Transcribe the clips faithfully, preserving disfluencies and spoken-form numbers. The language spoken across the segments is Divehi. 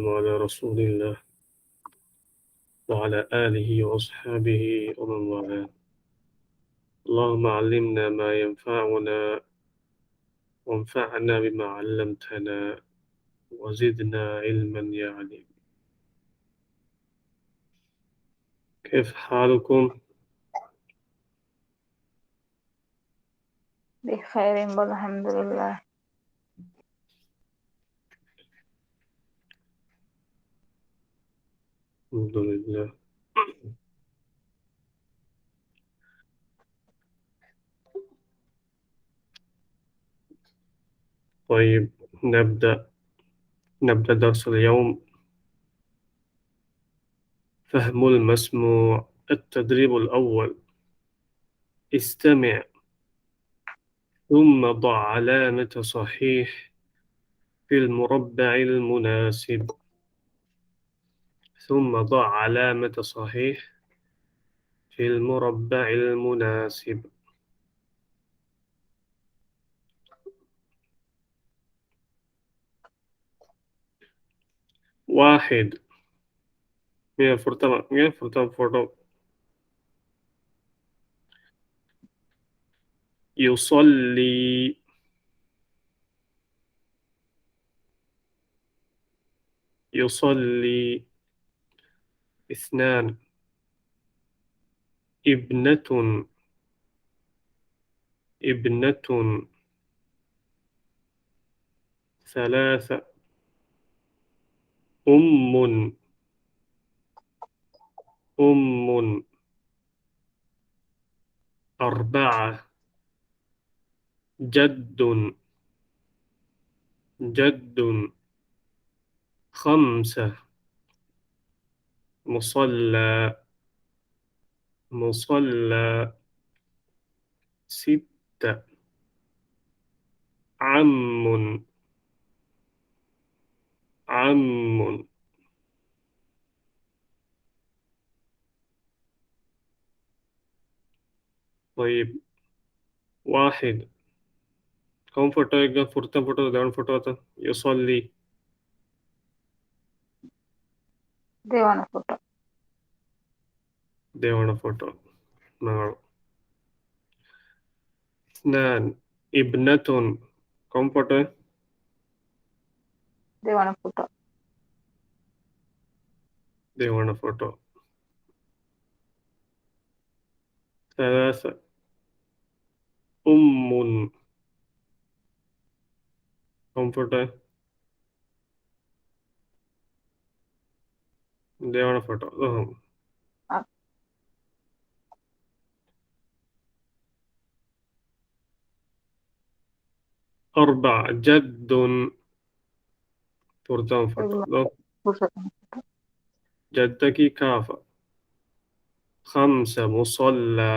وعلى رسول الله وعلى آله وأصحابه ومن والاه. اللهم علمنا ما ينفعنا وانفعنا بما علمتنا وزدنا علما يا عليم. كيف حالكم؟ بخير والحمد لله. الحمد لله. طيب، نبدأ، نبدأ درس اليوم. فهم المسموع. التدريب الأول. استمع، ثم ضع علامة صحيح في المربع المناسب. ثم ضع علامة صحيح في المربع المناسب. واحد. މި ފުރަތަމަ، މި ފުރަތަމަ ފޮޓޯ. يصلي. يصلي. اثنان. ابنة. ابنة. ثلاثة. أم. أم. أربعة. جد. جد. خمسة. مصلى. مصلى. ستة. عم. عم. طيب. واحد. ކޮން ފޮޓޯއެއްގަ ފުރަތަމަ ފޮޓޯ، ދެވަނަ ފޮޓޯތަ؟ يصلي. ދެވަނަ ފޮޓޯ. ދެވަނަ ފޮޓޯ. މާ. اثنان. ابنة. ކޮން ފޮޓޯ؟ ދެވަނަ ފޮޓޯ. ދެވަނަ ފޮޓޯ. ثلاثة. أم. ކޮން ފޮޓޯ؟ ދެވަނަ ފޮޓޯ. ދޮހުން. އަ. أربعة. جد. ފުރަތަމަ ފޮޓޯ. ދޯ. ފުރަތަމަ ފޮޓޯ. ޖައްދަކީ ކާފަ. خمسة. مصلى.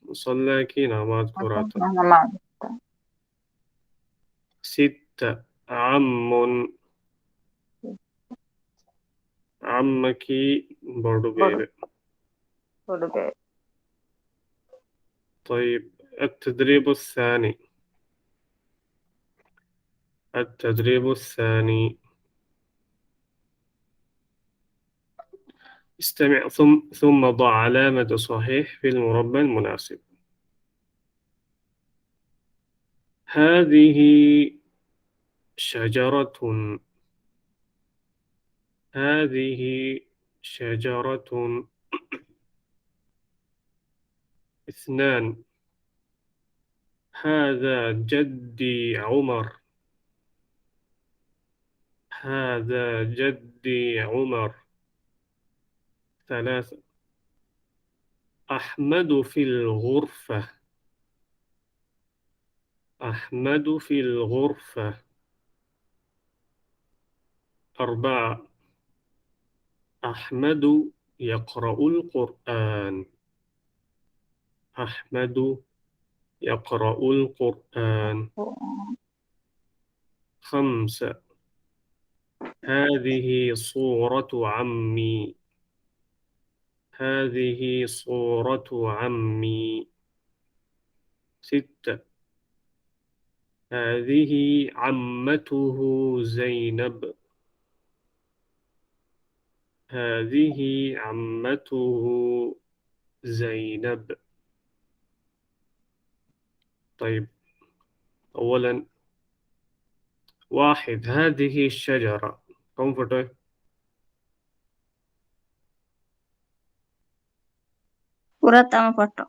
މުޞައްލާއަކީ ނަމާދު ކުރާތަން. ނަމާދު. ستة. عم. ޢައްމަކީ ބޮޑުބޭބެ. ބޮޑުބޭބެ. طيب، التدريب الثاني. التدريب الثاني. استمع ثم، ثم ضع علامة صحيح في المربع المناسب. هذه شجرة. هذه شجرة. اثنان. هذا جدي عمر. هذا جدي عمر. ثلاثة. أحمد في الغرفة. أحمد في الغرفة. أربعة. أحمد يقرأ القرآن. أحمد يقرأ القرآن. خمسة. هذه صورة عمي. هذه صورة عمي. ستة. هذه عمته زينب. هذه عمته زينب. طيب، أولاً، واحد، هذه الشجرة. ކޮން ފޮޓޯއެއް؟ ފުރަތަމަ ފޮޓޯ.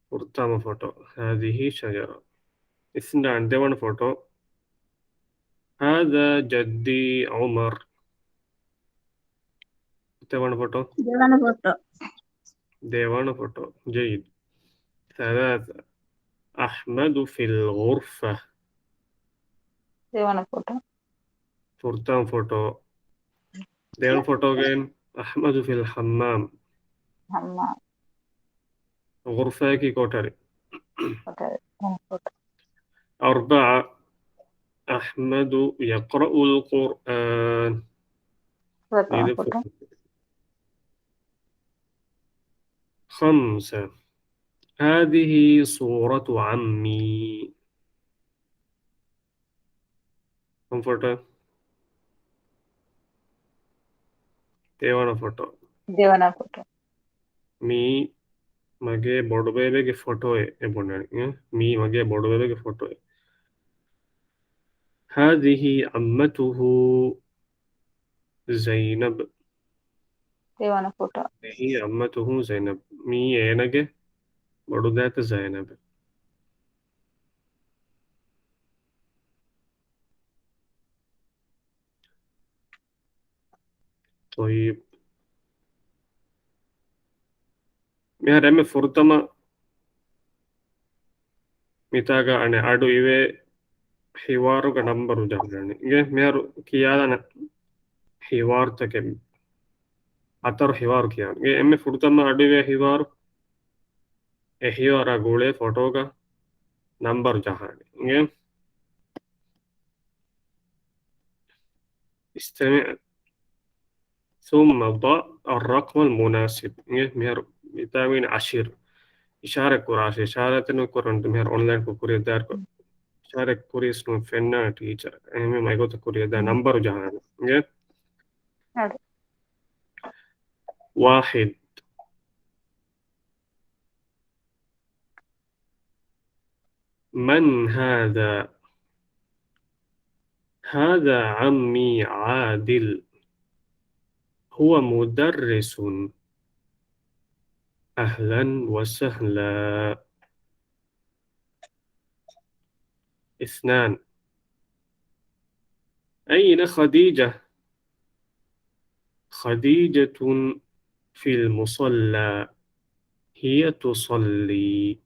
ފުރަތަމަ ފޮޓޯ. هذه شجرة. اثنان، ދެވަނަ ފޮޓޯ. هذا جدي عمر. ދެވަނަ ފޮޓޯ. ދެވަނަ ފޮޓޯ. ދެވަނަ ފޮޓޯ. جيد. ثلاثة، أحمد في الغرفة. ދެވަނަ ފޮޓޯ. ފުރަތަމަ ފޮޓޯ. ދެވަނަ ފޮޓޯގައި أحمد في الحمام. ހައްމާމް. ޣުރުފައަކީ ކޮޓަރި. ކޮޓަރި. ދެވަނަ ފޮޓޯ. أربعة، أحمد يقرأ القرآن. ފުރަތަމަ ދެވަނަ ފޮޓޯ. ފޮޓޯ. خمسة، هذه صورة عمي. ކޮން ފޮޓޯ؟ ދެވަނަ ފޮޓޯ. ދެވަނަ ފޮޓޯ. މީ މަގޭ ބޮޑުބޭބެގެ ފޮޓޯއެއް އެ ބުނަނީ. މީ މަގޭ ބޮޑުބޭބެގެ ފޮޓޯއެއް. هذه عمته زينب. ދެވަނަ ފޮޓޯ. هذه عمته زينب. މީ އޭނަގެ ބޮޑުދައިތަ ޒައިނަބެއް. ޠައްޔިބް. މިހާރު އެންމެ ފުރަތަމަ މިތާގަ އަނެއް އަޑު އިވޭ ހިވާރުގަ ނަންބަރު ޖަހަން. އިނގޭ މިހާރު ކިޔާލާނެ ހިވާރުތަކެއް. ހަތަރު ހިވާރު ކިޔާނެ. އިނގޭ އެންމެ ފުރަތަމަ އަޑު އިވޭ ހިވާރު. އެ ހިވާރާ ގުޅޭ ފޮޓޯގަ ނަންބަރު ޖަހާނެ. އިނގޭ. استمع ثم ضع الرقم المناسب. މިހާރު މިތާ ވީނެ އަށިރު. އިޝާރަތް ކުރާށޭ. އިޝާރަތެއް ނުކުރަން މިހާރު އޮންލައިން ކުރިއަށް ދާއިރު. އިޝާރަތް ކުރިޔަސް ނު ފެންނާނެ ޓީޗަރ. އެހެންވީމަ އެގޮތަށް ކުރިއަށް ދާ ނަންބަރު ޖަހާނެ. އިނގޭ. އަޑު. واحد. من هذا؟ هذا عمي عادل. هو مدرس. أهلا وسهلا. اثنان. أين خديجة؟ خديجة في المصلى. هي تصلي.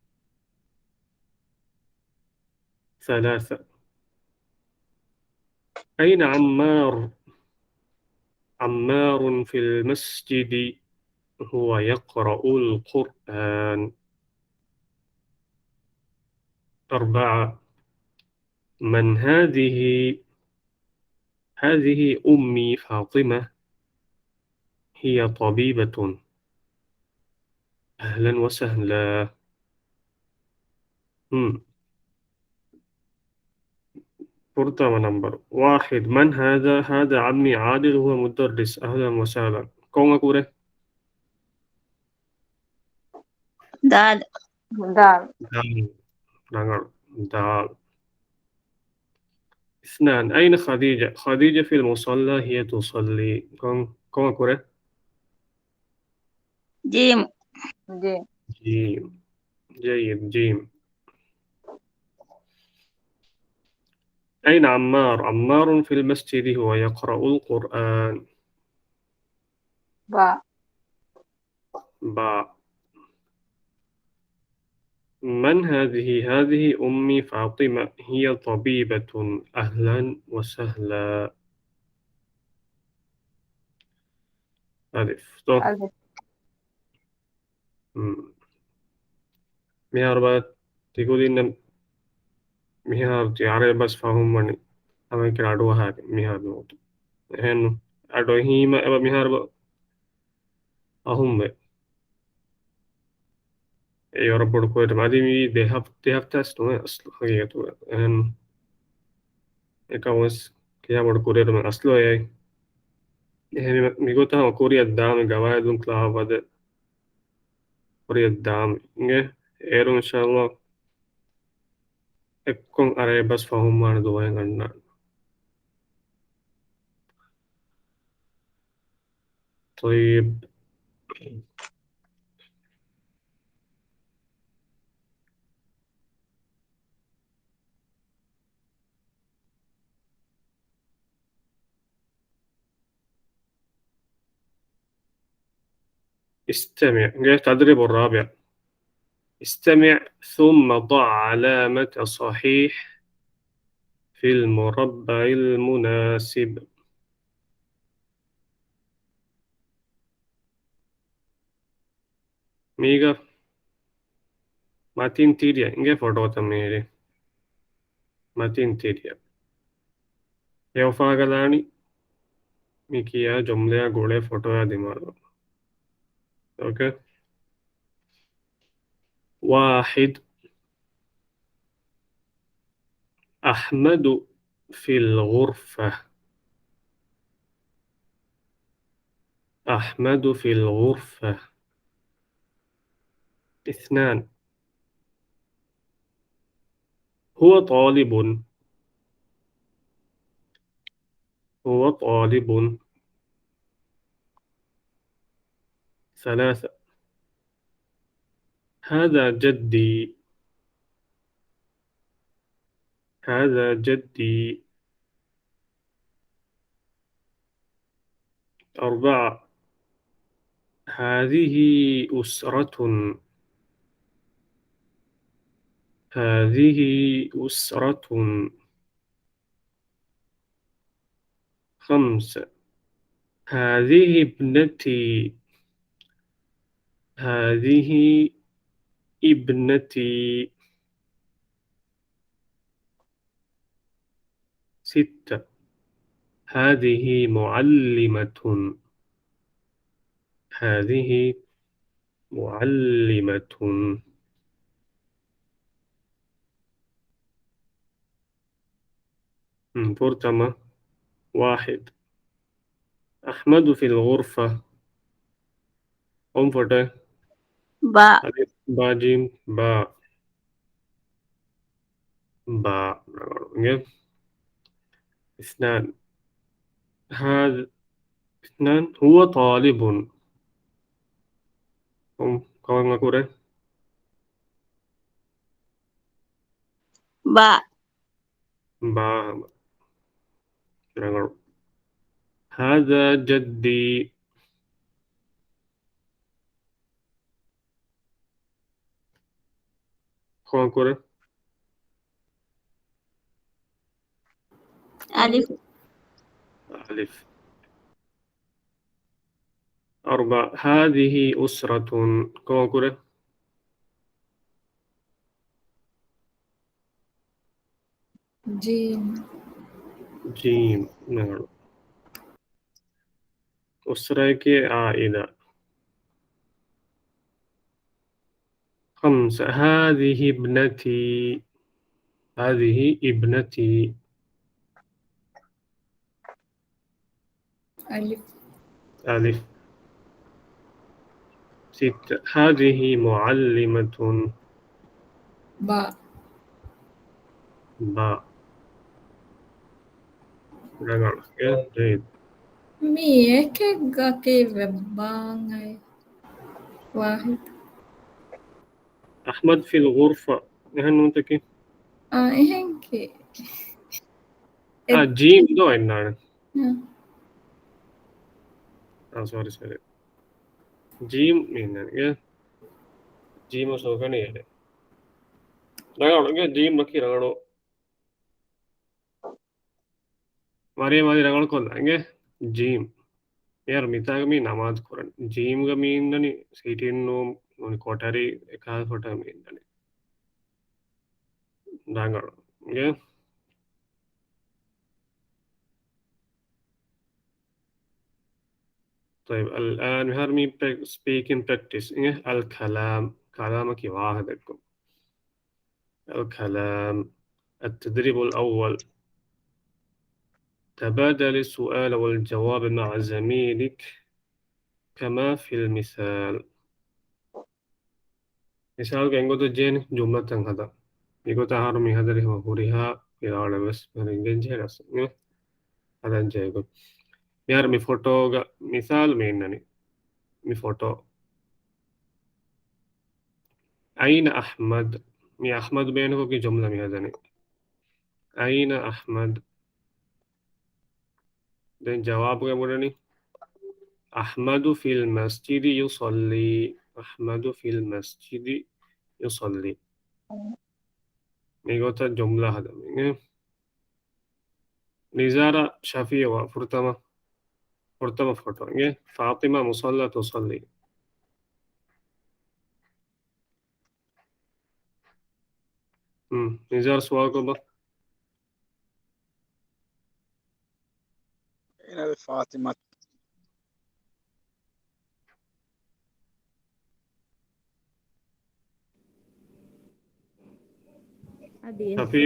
ثلاثة. أين عمار؟ عمار في المسجد. هو يقرأ القرآن. أربعة. من هذه؟ هذه أمي فاطمة. هي طبيبة. أهلا وسهلا. ހުން. ފުރަތަމަ ނަންބަރު. واحد. من هذا؟ هذا عمي عادل، هو مدرس. أهلا وسهلا. ކޮން އަކުރެއް؟ ދާލް. ދާލް. ދާލް. ރަނގަޅު. ދާލް. اثنان. أين خديجة؟ خديجة في المصلى، هي تصلي. ކޮން، ކޮން އަކުރެއް؟ ޖީމް. ޖީމް. ޖީމް. جيد، جيم. أين عمار؟ عمار في المسجد، هو يقرأ القرآن. ބާ. ބާ. من هذه؟ هذه أمي فاطمة، هي طبيبة. أهلا وسهلا. އަލިފް. ތޯ؟ އަލިފް. މް. މިހާރު ބާ ތިކުދިންނަށް މިހާރު ތި އަރަބި ބަސް ފަހުމްވަނީ ހަމައެކަނި އަޑުއަހާ މިހާރު ނޫން. އެހެން އަޑު އެހީމަ އެބަ މިހާރު ބަ އަހުންވޭ. އެ ވަރަށް ބޮޑު ކުރިއެރުމެއް. އަދި މި ދެ ހަފް-، ދެ ހަފްތާސް ނުވޭ އަސްލު ހަގީގަތުގަ. އެހެން އެކަމަށް ވެސް ކިހާ ބޮޑު ކުރިއެރުމެއް އަސްލު އެއީ. އެހެންވީމަ މިގޮތަށް ކުރިއަށް ދާން ގަވާއިދުން ކްލާހަށް ވަދެ ކުރިއަށް ދާން އިނގޭ. އޭރު އިންޝާﷲ އެއްކޮށް އަރަބި ބަސް ފަހުމްވާނެ ދުވަހެއް އަންނާނެ. ޠައްޔިބް. استمع. ގޭ تدريب الرابع. استمع ثم ضع علامة صحيح في المربع المناسب. މީގަ މަތިން ތިރިއަށް އިނގޭ ފޮޓޯތައް މިހިރީ. މަތިން ތިރިއަށް. އެ އުފާގަލާނީ މި ކިޔާ ޖުމްލައާ ގުޅޭ ފޮޓޯއާ ދިމާލު. އޯކޭ. واحد. أحمد في الغرفة. أحمد في الغرفة. اثنان. هو طالب. هو طالب. ثلاثة. هذا جدي. هذا جدي. أربعة. هذه أسرة. هذه أسرة. خمسة. هذه ابنتي. هذه ابنتي. ستة. هذه معلمة. هذه معلمة. މް، ފުރަތަމަ. واحد. أحمد في الغرفة. އޮން ފޮޓޯ. ބާ. އަލިފް، ބާ، ޖީމް، ބާ. ބާ. އިނގޭ. اثنان. هذا، اثنان. هو طالب. އޮން، ކަމަށް އަކުރޭ. ބާ. ބާ ހަމަ. ރަނގަޅު. هذا جدي. ކޮން ކުރެ؟ އަލިފް. އަލިފް. أربعة. هذه أسرة. ކޮން ކުރެ؟ ޖީމް. ޖީމް. ރަނގަޅު. އުސްރައަކީ އާއިލާ. خمسة. هذه ابنتي. هذه ابنتي. އަލިފް. އަލިފް. ސިއްތަ. هذه معلمة. ބާ. ބާ. ރަނގަޅު. ޖެއް. މީ އެކެއްގަކީ ވެއްބާން އައި. واحد. أحمد في الغرفة. އެހެން ނޫންތަކީ؟ އާ، އެހެންކީ. އާ، ޖީމް ދޯ އިންނާނެ. އާ. އާ، ސޯރީ، ސޯރީ. ޖީމް މީން ދަނީ. ޖީމް ސޯކަނީ އެޑެ. ރަނގަޅު، އިނގޭ ޖީމް އަކީ ރަނގަޅު. މަރިޔަމް އަލީ ރަނގަޅު ކޮށްލާ، އިނގޭ ޖީމް. އޭރު މިތާގަ މީ ނަމާދު ކުރަން. ޖީމްގަ މީ އިންނަނީ ސިޓިން ރޫމް، ނޫނީ ކޮޓަރި، އެކާ ކޮޓަރި މީ އިންނަނީ. ރަނގަޅު. އިނގޭ. طيب، الآن މިހާރު މި ޕްރެ-، ސްޕީކިން ޕްރެކްޓިސް. އިނގޭ الكلام. ކަލާމަކީ ވާހަކަ ދެއްކުން. الكلام. التدريب الأول. تبادل السؤال والجواب مع زميلك كما في المثال. މިސާލުގަ އެނގޮތަށް ޖެހެނީ ޖުމްލަތައް ހަދަން. މިގޮތަށް އަހަރު މި ހަދަނީ ހުރިހާ ފިލާވަޅެއް ވެސް މިހާރު އިނގޭން ޖެހޭ ރަސްމެއް ހަދަން ޖެހޭ ގޮތް. މިހާރު މި ފޮޓޯގަ މިސާލު މި އިންނަނީ. މި ފޮޓޯ. أين أحمد؟ މި އަޙްމަދު ބޭނުންކޮށްގެން ޖުމްލަ މި ހަދަނީ. أين أحمد؟ ދެން ޖަވާބުގަ ބުނަނީ، أحمد في المسجد يصلي. أحمد في المسجد يصلي. މިގޮތަށް ޖުމްލަ ހަދަމުން. ނިޒާރާ ޝަފީއު ފުރަތަމަ، ފުރަތަމަ ފޮޓޯ. އިނގޭ، فاطمة مصلى تصلي. ނިޒާރާ ސުވާލު ކޮބާ؟ އޭނާ ފާތިމާ. އަދި ޝަފީ.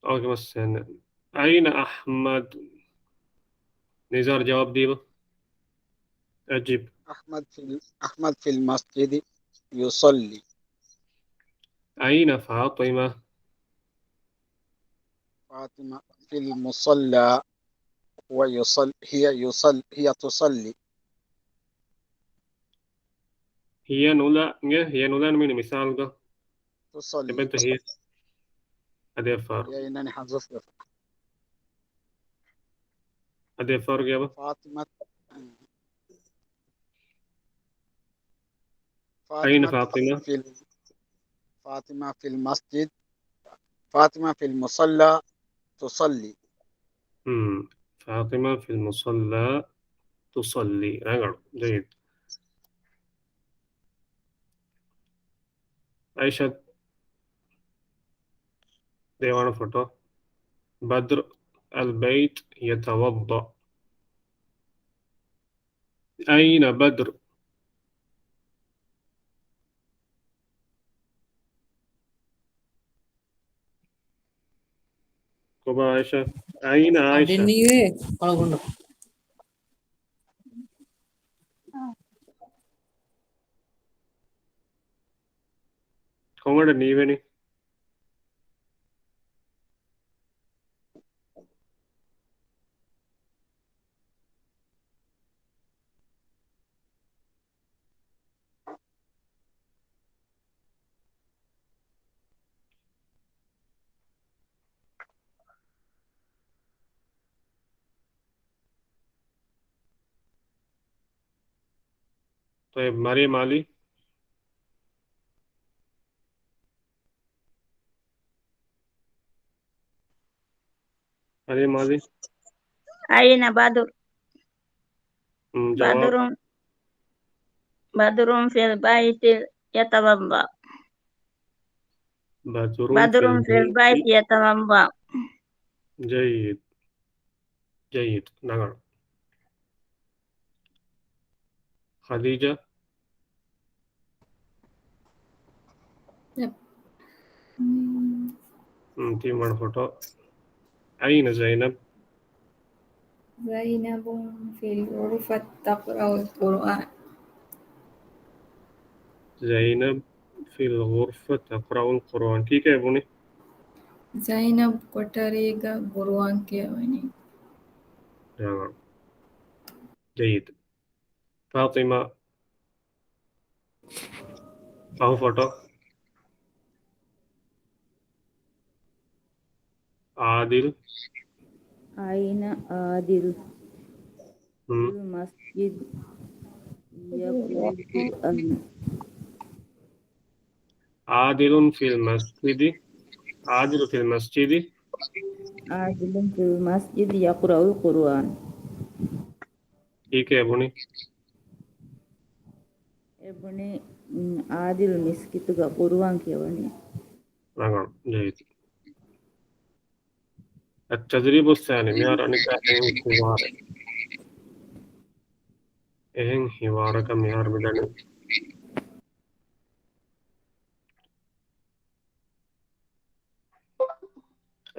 އޯކޭ، މައްސަލަ. أين أحمد؟ ނިޒާރާ ޖަވާބު ދީބަ. أجب. أحمد في ال-، أحمد في المسجد يصلي. أين فاطمة؟ فاطمة في المصلى ويصل-، هي يصل-، هي تصلي. ހިޔަ ނުލާ، އިނގޭ، ހިޔަ ނުލާ މީނީ މިސާލުގަ. ތުޞައްލީ. އެބައިތަ ހިޔަ؟ އަދި އެއްފަހަރު. ހިޔަ އިންނަނީ ހަޒުފް ވެފަ. އަދި އެއްފަހަރު ގެއަބަ. ފާތިމަ. އައިނަ ފާތިމަ. ފާތިމަ ފިލް، ފާތިމަ ފިލް މަސްޖިދް، ފާތިމަ ފިލް މުޞައްލާ ތުޞައްލީ. ހުން. ފާތިމަ ފިލް މުޞައްލާ ތުޞައްލީ. ރަނގަޅު. ޖައްޔިދު. އައިޝަ، ދެވަނަ ފޮޓޯ. ބަދްރު އަލްބައިތް ޔަތަވައްޟަ. އައިނަ ބަދްރު؟ ކޮބާ އާއިޝާ؟ އައިނަ އާއިޝާ؟ އަދި ނީވޭ ކޮޅުގަނޑު. ކޮންއަޑަ ނީވެނީ؟ ތޮއިބް، މަރިޔަމް އަލީ. މަރިޔަމް އަލީ. އައިނަ ބަދުރު؟ މް، ޖަވާބު. ބަދުރުން، ބަދުރުން ފިލް ބައިތި ޔަތަވައްޟަ. ބަދުރުން ބަދުރުން ފިލް ފިލް ބައިތި. ބައިތި ޔަތަވައްޟަ. ޖައްޔިދު. ޖައްޔިދު، ރަނގަޅު. ޚަދީޖާ؟ ޔަޕް. މް، ތިންވަނަ ފޮޓޯ. އައިނަ ޒައިނަބް؟ زينب في الغرفة تقرأ القرآن. زينب في الغرفة تقرأ القرآن. ކީކޭ ބުނި؟ ޒައިނަބް ކޮޓަރީގަ ޤުރުއާން ކިޔަވަނީ. ރަނގަޅު. ޖައްޔިދު. ފާޠިމާ، ފަހު ފޮޓޯ. އާދިލް. އައިނަ އާދިލް؟ މް. ފިލް މަސްޖިދް ޔަޤްރައު އަލްޤުރްއާން. އާދިލުން ފިލް މަސްޖިދި. އާދިލު ފިލް މަސްޖިދި. އާދިލުން ފިލް މަސްޖިދި ޔަޤްރައު އަލްޤުރްއާން. ކީކޭ ބުނި؟ އެ ބުނި، މް، އާދިލް މިސްކިތުގަ ޤުރުއާން ކިޔަވަނީ. ރަނގަޅު، ޖައްޔިދު. التدريب الثاني، މިހާރު އަނެއްކާ އެހެން ހިވާރެއް. އެހެން ހިވާރަކަށް މިހާރު މިދަނީ.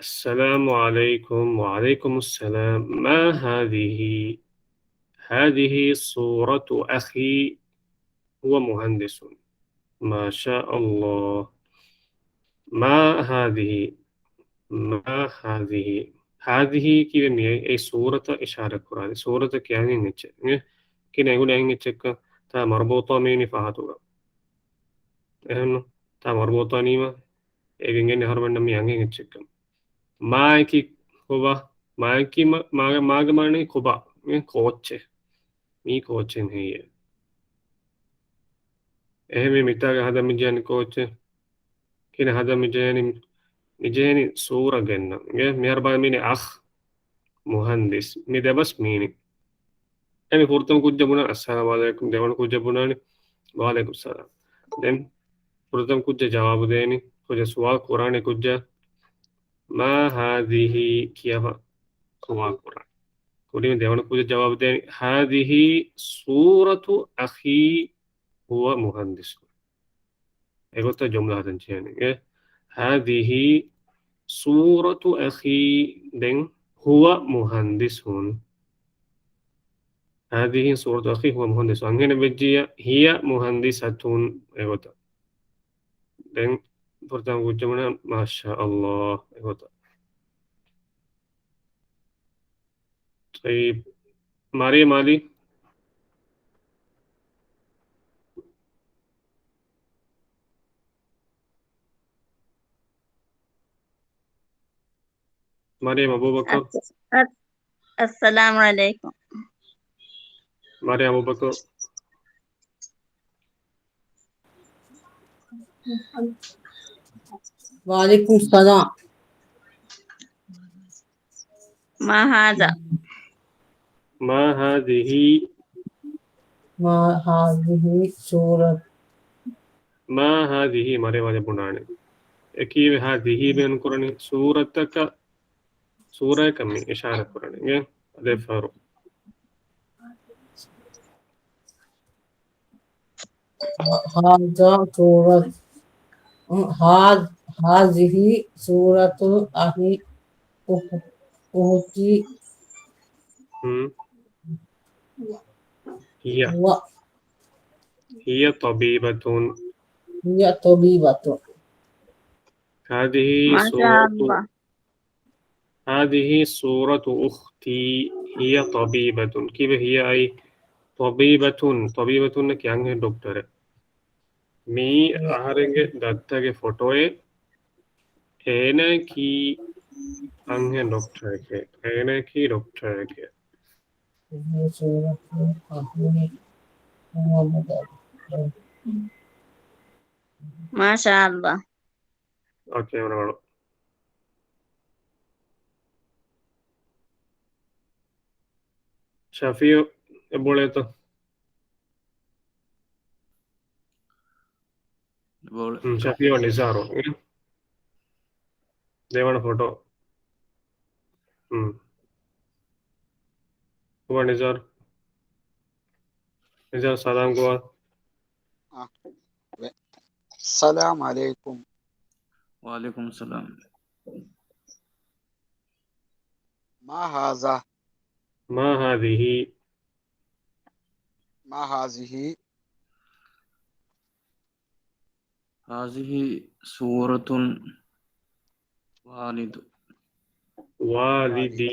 السلام عليكم. وعليكم السلام. ما هذه؟ هذه صورة أخي، هو مهندس. ما شاء الله. ما هذه؟ ما هذه؟ ހާދިހީ ކީވެ މިއީ އެ ސޫރަތަށް އިޝާރަތް ކުރާނެ. ސޫރަތަށް ކިޔަނީ އެއްޗެއް. ކިނެ އެނގުނެ އެއްޗެއްކަން. ތާ މަރުބޫޠާ މީނި ފަހަތުގަ. އެހެންނު. ތާ މަރުބޫޠާ ނީމަ އެގެންގެން އަހަރުމެންނަށް މި އަނގެން އެއްޗެއްކަން. މާއެކީ ކޮބާ؟ މާއެކީ މާ-، މާގެ، މާގެ މާނައީ ކޮބާ؟ މީ ކޯއްޗެއް. މީ ކޯއްޗެއް ހެއްޔޭ؟ އެހެންވީ މިތާގަ ހަދަން މި ޖެހެނީ ކޯއްޗެއް؟ ކިނެ ހަދަން މި ޖެހެނީ، މި ޖެހެނީ ސޫރަ ގެންނަން. އިނގޭ މިހާރު ބަލަން މީނީ އަޚް، މުހަންދިސް. މި ދެބަސް މީނީ. އެ މި ފުރަތަމަ ކުއްޖާ ބުނާނީ އައްސަލާމު ޢަލައިކުމް. ދެވަނަ ކުއްޖާ ބުނާނީ ވަޢަލައިކުމް ސަލާމް. ދެން ފުރަތަމަ ކުއްޖާ ޖަވާބު ދޭނީ. ކުއްޖާ ސުވާލު ކުރާނީ ކުއްޖާ. މާ ހާޛިހީ ކިޔަވާ ސުވާލު ކުރާނީ. ކުރިން ދެވަނަ ކުއްޖާ ޖަވާބު ދޭނީ. ހާޛިހީ ޞޫރަތު އަޚީ ހުވަ މުހަންދިސު. އެގޮތަށް ޖުމްލަ ހަދަން ޖެހޭނެ. އެ، ހާޛިހީ ޞޫރަތު އަޚީ، ދެން ހުވަ މުހަންދިސުން. ހާޛިހީ ޞޫރަތު އަޚީ ހުވަ މުހަންދިސުން. އަންހެނެއް ވެއްޖިއްޔާ، ހިޔަ މުހަންދިސަތުން އެގޮތަށް. ދެން ފުރަތަމަ ކުއްޖާ ބުނާ، މާޝާ ﷲ އެގޮތަށް. ޠައްޔިބް. މަރިޔަމް ޢަލީ. މަރިޔަމް އަބޫބަކަރު. އައްސަ-، އައް-، އައްސަލާމު ޢަލައިކުމް. މަރިޔަމް އަބޫބަކަރު. ވަޢަލައިކުމް ސަލާމް. މާ ހާޛާ. މާ ހާޛިހީ. މާ ހާޛިހީ ޞޫރަތު. މާ ހާޛިހީ މަރިޔަމް ޢަލީ ބުނާނެ. އެކީވެ ހާޛިހީ ބޭނުން ކުރަނީ ސޫރަތަކަށް، ސޫރަޔަކަށް މި އިޝާރަ ކުރަނީ. އިނގޭ؟ އަދެ ފަހަރު. ހާ-، ހާޛާ ޞޫރަތު، ހާ-، ހާޛިހީ ޞޫރަތު އަޚީ އުޚް-، އުޚްތީ. ހުން. ހިޔަ. ހުވަ. ހިޔަ ޠަބީބަތުން. ހިޔަ ޠަބީބަތުން. ހާޛިހީ މާޝާ ޞޫރަތު ﷲ. ހާޛިހީ ޞޫރަތު އުޚްތީ ހިޔަ ޠަބީބަތުން. ކީއްވެ ހިޔަ އައީ؟ ޠަބީބަތުން، ޠަބީބަތުން އަކީ އަންހެން ޑޮކްޓަރެއް. މިއީ އަހަރެންގެ ދައްތަގެ ފޮޓޯއެއް. އޭނައަކީ އަންހެން ޑޮކްޓަރެކޭ. އޭނައަކީ ޑޮކްޓަރެކޭ. މާޝާ ﷲ. އޯކޭ، ވަރަށް ވަރަށް. ޝަފީޢު އެބައުޅޭތަ؟ އެބައުޅޭ. ހުން، ޝަފީޢު ނިޒާރު. ދެވަނަ ފޮޓޯ. ހުން. ކޮބާ ނިޒާރު؟ ނިޒާރު ސަލާމް ގޮވާ. އާ، ވެ-، އައްސަލާމު ޢަލައިކުމް. ވަޢަލައިކުމް އައްސަލާމް. މާ ހާޛާ. މާ ހާޛިހީ. މާ ހާޛިހީ. ހާޛިހީ ޞޫރަތު ވާލިދު. ވާލިދީ.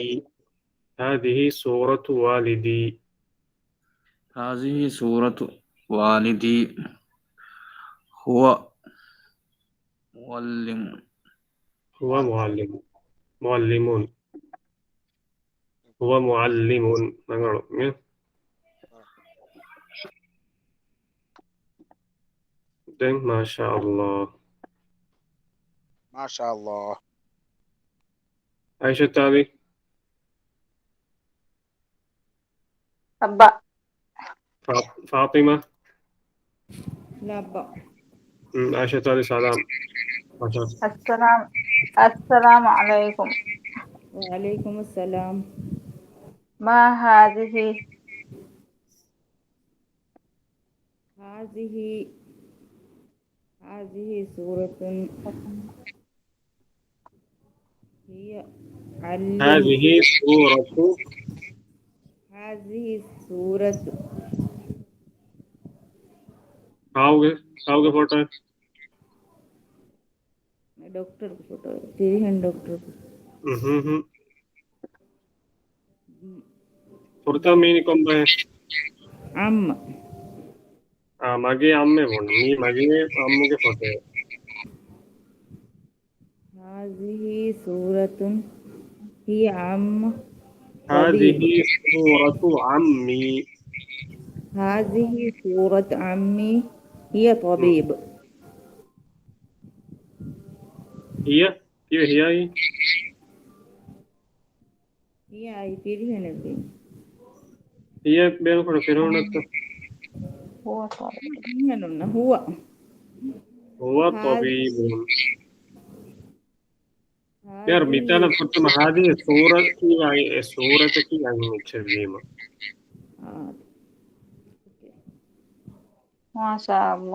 ހާޛިހީ ޞޫރަތު ވާލިދީ. ހާޛިހީ ޞޫރަތު ވާލިދީ. ހުވަ މުޢައްލިމު. ހުވަ މުޢައްލިމު. މުޢައްލިމުން. ހުވަ މުޢައްލިމުން. ރަނގަޅު. ދެން، މާޝާ ﷲ. މާޝާ ﷲ. އައިޝަތު ޢަލީ. އައްބަ. ފާ-، ފާޠިމާ. ލައްބަ. އައިޝަތު ޢަލީ ސަލާމް. އައިޝަތު. އައްސަލާމް، އައްސަލާމު ޢަލައިކުމް. ވަޢަލައިކުމުއްސަލާމް. މާ ހާޛިހީ. ހާޛިހީ، ހާޛިހީ ޞޫރަތު. ހިޔަ ހާޒިހީ ސޫރަތު. ހާޒިހީ ސޫރަތު. ކާވުގެ، ކާވުގެ ފޮޓޯ؟ ޑޮކްޓަރު ފޮޓޯ. ފިރިހެން ޑޮކްޓަރު. ހުން، ހުން. ފުރަތަމަ މީނީ ކޮން ބައެއް؟ ޢައްމަ. އާ، މަގޭ ޢައްމެއް ބުން. މީ މަގޭ ޢައްމުގެ ފޮޓޯ. ހާޒިހީ ސޫރަތުން ހިޔަ ޢައްމު. ހާޒިހީ ސޫރަތު ޢައްމީ. ހާޒިހީ ސޫރަތު ޢައްމީ ހިޔަ ޠަބީބު. ހިޔަ؟ ކީއްވެ ހިޔައީ؟ ހިޔައީ ފިރިހެނެއްވީ. ހިޔަ ބޭނުންކުރާ ފިރިހެނެއްތަ؟ ހުވަ ޠަބީބު. ފިރިހެނުންނަށް ހުވަ. ހުވަ ހާ-، ޠަބީބުން. ހާ-، ޔާރ، މިތާނަ ފުރަތަމަ ހާދިހި ސޫރަތު ކީ އެ ސޫރަތަކީ އަން އެއްޗެއްވީމަ. އާ. މާޝާﷲ.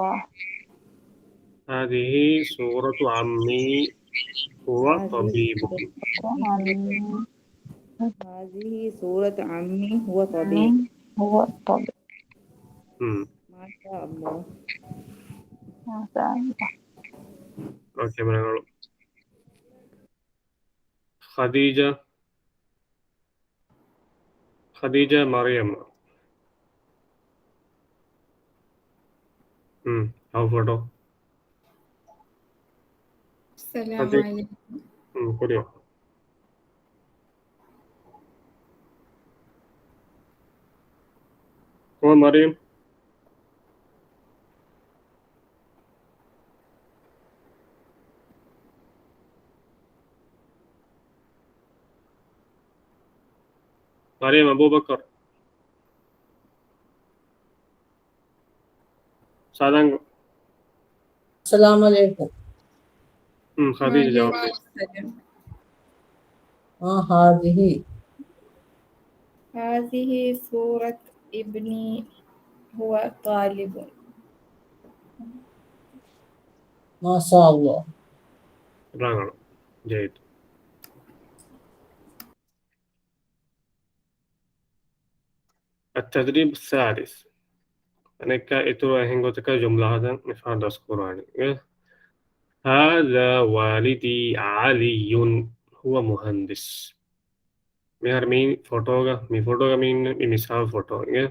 ހާދިހި ސޫރަތު ޢައްމީ ހުވަ ޠަބީބު. ހާދިހި ސޫރަތު ޢައްމީ ހުވަ ޠަބީބު. ހުވަ ޠަބީބު. ހުން. މާޝާﷲ. މާޝާﷲ. އޯކޭ، މިނަރަލު. ޚަދީޖާ، ޚަދީޖާ މަރިޔަމް. ހުން، އައު ފޮޓޯ. އައްސަލާމު ޢަލައިކުމް. ހުން، ކުރިއަށް. ކޮން މަރިޔަމް؟ މަރިޔަމް އަބޫބަކަރު. ސާދަން. އައްސަލާމު ޢަލައިކުމް. ހުން، ޚަދީޖާ ޖަވާބު ދޭ. އާ، ހާޒިހީ. ހާޒިހީ ސޫރަތު އިބްނީ ހުވަ ޠާލިބު. މާޝާﷲ. ރަނގަޅު. ޖައްޔިދު. التدريب الثالث. އަނެއްކާ އިތުރު އެހެން ގޮތަކަށް ޖުމްލަ ހަދަން މިފަހަރު ދަސްކުރާނީ. އެ، هذا والدي علي هو مهندس. މިހާރު މި ފޮޓޯގަ، މި ފޮޓޯގަ މި އިންނަ މި މިސާލު ފޮޓޯ. އެ،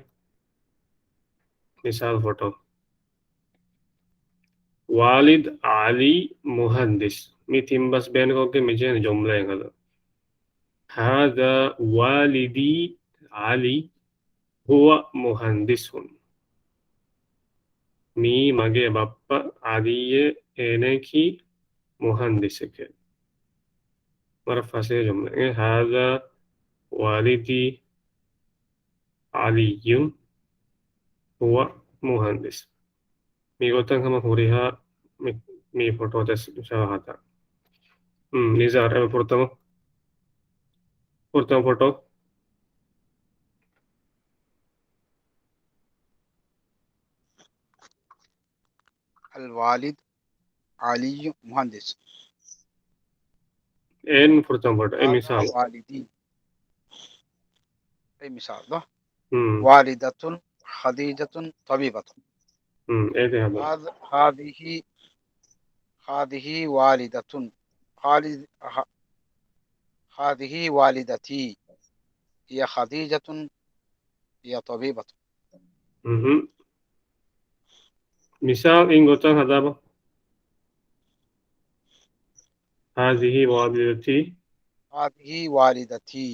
މިސާލު ފޮޓޯ. ވާލިދް ޢަލީ މުހައްދިސް. މި ތިން ބަސް ބޭނުންކޮށްގެން މި ޖެހޭނެ ޖުމްލައެއް ހަދަން. هذا والدي علي هو مهندس. މީ މަގޭ ބައްޕަ ޢަލީއޭ، އޭނައަކީ މުހައްދިސެކޭ. ވަރަށް ފަސޭހަ ޖުމްލައެއް. هذا والدي علي هو مهندس. މިގޮތަށް ހަމަ ހުރިހާ މި، މި ފޮޓޯ ދެސް ޝަވަހަތަށް. ހުން، ނިޒާރް، އެ ފުރަތަމަ، ފުރަތަމަ ފޮޓޯ. الوالد علي مهندس. އެން ފުރަތަމަ ފޮޓޯ، އެ ހާދާ މިސާލު. ވާލިދީ. އެ މިސާލު. ހުން. والدة خديجة طبيبة. ހުން، އޭތެ ހަދާ. ހާދ-، ހާދިހީ، ހާދިހީ ވާލިދަތުން. ހާލި-، ހާ-، ހާދިހީ ވާލިދަތީ. ހިޔަ ޚަދީޖަތުން، ހިޔަ ޠަބީބަތުން. ހުން. މިސާލު އިން ގޮތަށް ހަދާބަ. ހާޒިހީ ވާލިދަތީ. ހާޒިހީ ވާލިދަތީ.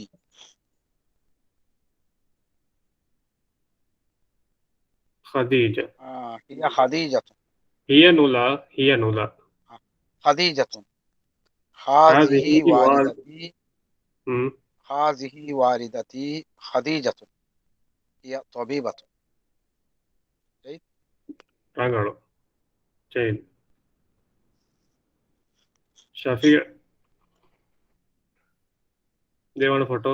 ޚަދީޖަ. އާ، ހިޔަ ޚަދީޖަތު. ހިޔަ ނުލާ، ހިޔަ ނުލާ. އާ، ޚަދީޖަތު. ހާޒިހީ ހާޒިހީ ވާލި-، ވާލިދަތީ. ހުން. ހާޒިހީ ވާލިދަތީ ޚަދީޖަތު. ހިޔަ ޠަބީބަތު. ރަނގަޅު. ޖައިލް. ޝަފީޢު. ދެވަނަ ފޮޓޯ.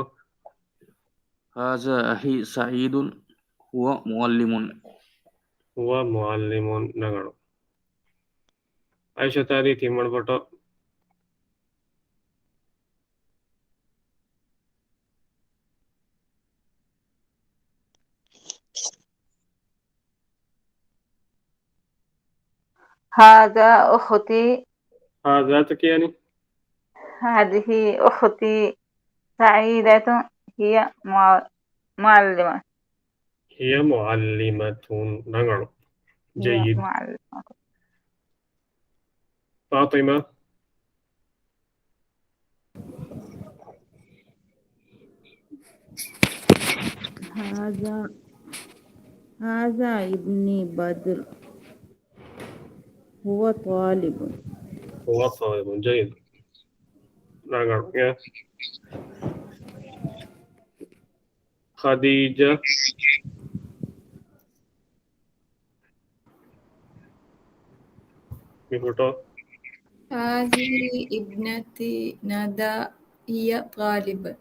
هذا أخي سعيد هو معلم. هو معلم، ރަނގަޅު. އައިޝަތާ ދީ ތިންވަނަ ފޮޓޯ. هذا أختي. ހާޒާތަ ކިޔަނީ؟ هذه أختي سعيدة، هي مع-، معلمة. هي معلمة. ރަނގަޅު. هي جيد. معلمة. فاطمة. هذا، هذا ابني بدر. هو طالب. هو طالب. جيد. ރަނގަޅު. ޔާ. ޚަދީޖާ. މި ފޮޓޯ. هذه ابنتي ندى، هي طالبة.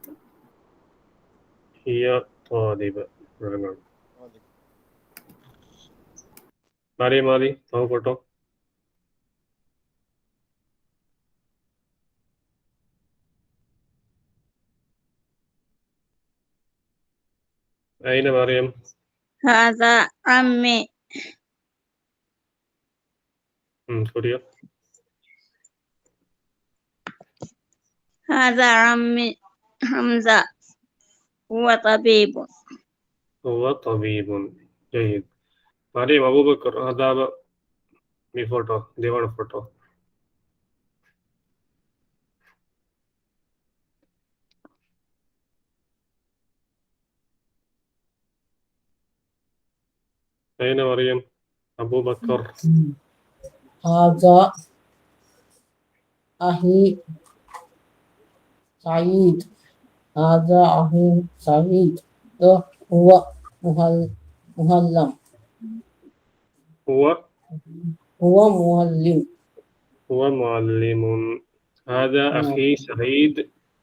هي طالبة. ރަނގަޅު. މަރިޔަމް އަލީ، ފަހު ފޮޓޯ. أين مريم؟ هذا عمي. މް، ކުރިއަށް. هذا عمي حمزة. هو طبيب. هو طبيب. جيد. މަރިޔަމް އަބޫބަކަރު، ހަދާބަ މި ފޮޓޯ، ދެވަނަ ފޮޓޯ. أين مريم؟ أبو بكر. هذا أخي سعيد. هذا أخي سعيد. هو مهل-، مهلم. هو؟ هو معلم. هو معلم. هذا أخي سعيد،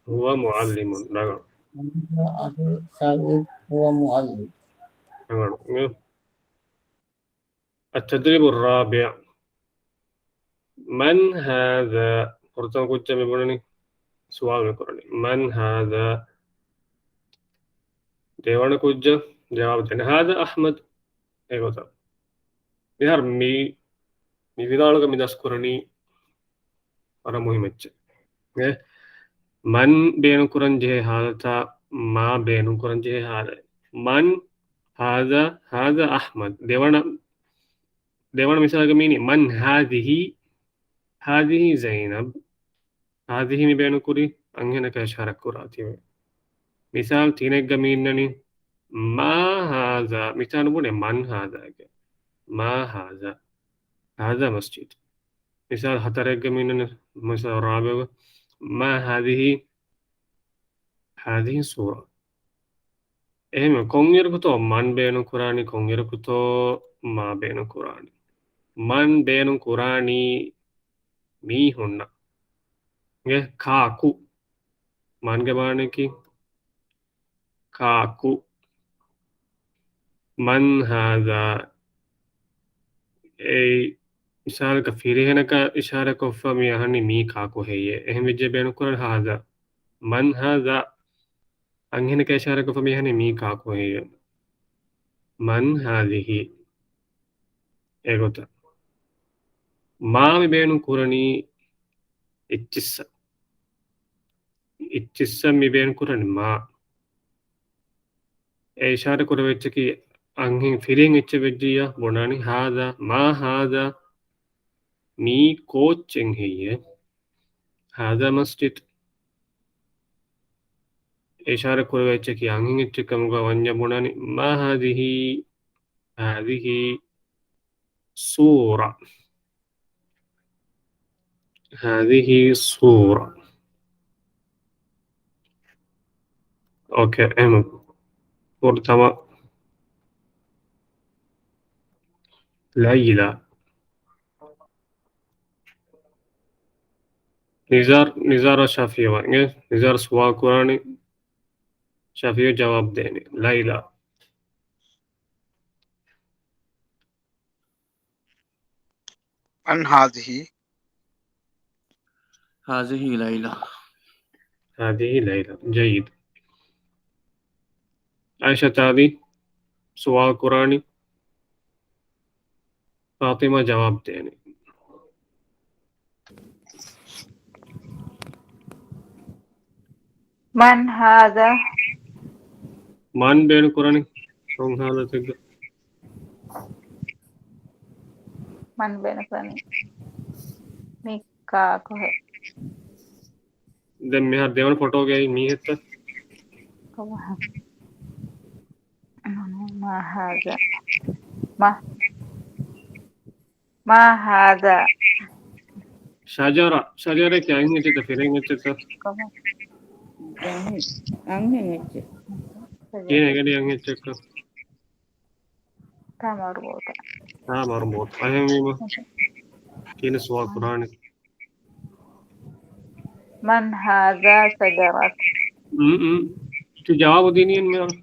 هو معلم. ރަނގަޅު. هذا أخي سعيد، هو معلم. ރަނގަޅު. التدريب الرابع. من هذا؟ ފުރަތަމަ ކުއްޖާ މި ބުނަނީ، ސުވާލު މި ކުރަނީ. من هذا؟ ދެވަނަ ކުއްޖާ ޖަވާބު ދޭނެ. هذا أحمد. އެގޮތަށް. މިހާރު މި، މި ވިދާޅުގަ މި ދަސްކުރަނީ ވަރަށް މުހިއްމު އެއްޗެއް. އެ، މަން ބޭނުންކުރަން ޖެހޭ ހާލަތާ، މާ ބޭނުންކުރަން ޖެހޭ ހާލަތް. މަން ހާޒާ، ހާޒާ އަޙްމަދު. ދެވަނަ، ދެވަނަ މިސާލަކަށް މީނީ، މަން ހާޒިހީ، ހާޒިހީ ޒައިނަބް. ހާޒިހީ މި ބޭނުންކުރީ އަންހެނަކަށް އިޝާރާތް ކުރާތީވެ. މިސާލު ތިނެއްގަ މި އިންނަނީ، މާ ހާޒާ، މިތާ ނުބުނޭ މަން ހާޒާގެ. މާ ހާޒާ. ހާޒާ މަސްޖިދު. މިސާލު ހަތަރެއްގަ މި އިންނަނީ، މިސާލު ރާބިޢުގަ، މާ ހާޒިހީ، ހާޒިހީ ސޫރާ. އެހެންވެ، ކޮންއިރަކުތޯ މަން ބޭނުން ކުރާނީ، ކޮންއިރަކުތޯ މާ ބޭނުން ކުރާނީ؟ މަން ބޭނުން ކުރާނީ މީހުންނަށް. އެ ކާކު. މަންގެ މާނައަކީ ކާކު. މަން ހާޒާ؟ އެއީ މިސާލަކަށް ފިރިހެނަކަށް އިޝާރާތްކޮށްފަ މި އަހަނީ މީ ކާކު ހެއްޔޭ؟ އެހެން ވެއްޖެ ބޭނުންކުރަން ހާޒާ. މަން ހާޒާ؟ އަންހެނަކަށް އިޝާރާތްކޮށްފަ މި އަހަނީ މީ ކާކު ހެއްޔޭ؟ މަން ހާޒިހީ؟ އެގޮތަށް. މާ މި ބޭނުން ކުރަނީ އެއްޗިއްސަށް. އެއްޗިއްސަށް މި ބޭނުން ކުރަނީ މާ. އެ އިޝާރާތް ކުރެވޭ އެއްޗަކީ އަންހެން ފިރިހެން އެއްޗެއް ވެއްޖިއްޔާ ބުނާނީ ހާޒާ، މާ ހާޒާ، މީ ކޯއްޗެއް ހެއްޔޭ؟ ހާޒާ މަސްޖިދު. އިޝާރާތް ކުރެވޭ އެއްޗަކީ އަންހެން އެއްޗެއް ކަމުގަ ވަންޏާ ބުނާނީ މާ ހާޒިހީ، ހާޒިހީ ސޫރަ. ހާޒިހީ ސޫރަ. އޯކޭ، އެހެން ފުރަތަމަ ލައިލާ. ނިޒާރު، ނިޒާރު ޝަފީއު ވަން. އިނގޭ، ނިޒާރު ސުވާލު ކުރާނީ، ޝަފީއު ޖަވާބު ދޭނީ. ލައިލާ. من هذه؟ هذه ليلى. هذه ليلى. جيد. އައިޝަތާ އަލީ ސުވާލު ކުރާނީ، ފާޠިމާ ޖަވާބު ދޭނީ. من هذا؟ މަން ބޭނުން ކުރަނީ ކޮން ހާލަތެއްގަ؟ މަން ބޭނުން ކުރަނީ މީ ކާކުހެއް؟ ދެން މިހާރު ދެވަނަ ފޮޓޯގައި މީހެއްތަ؟ ކޮބާ؟ ما هذا؟ ما، ما هذا؟ ޝަޖަރަ، ޝަޖަރައަކީ އަންހެން އެއްޗެއްތަ ފިރިހެން އެއްޗެއްތަ؟ ކޮބާ؟ އަންހެން، އަންހެން އެއްޗެއް. ކިހިނެއް އެނގެނީ އަންހެން އެއްޗެއްކަން؟ ތާ މަރުބޫތަ. ތާ މަރުބޫތަ. އެހެންވީމަ ކިހިނެއް ސުވާލު ކުރާނީ؟ من هذا شجرة؟ އުން، އުން. ތި ޖަވާބު ދިނީ މިހާރު.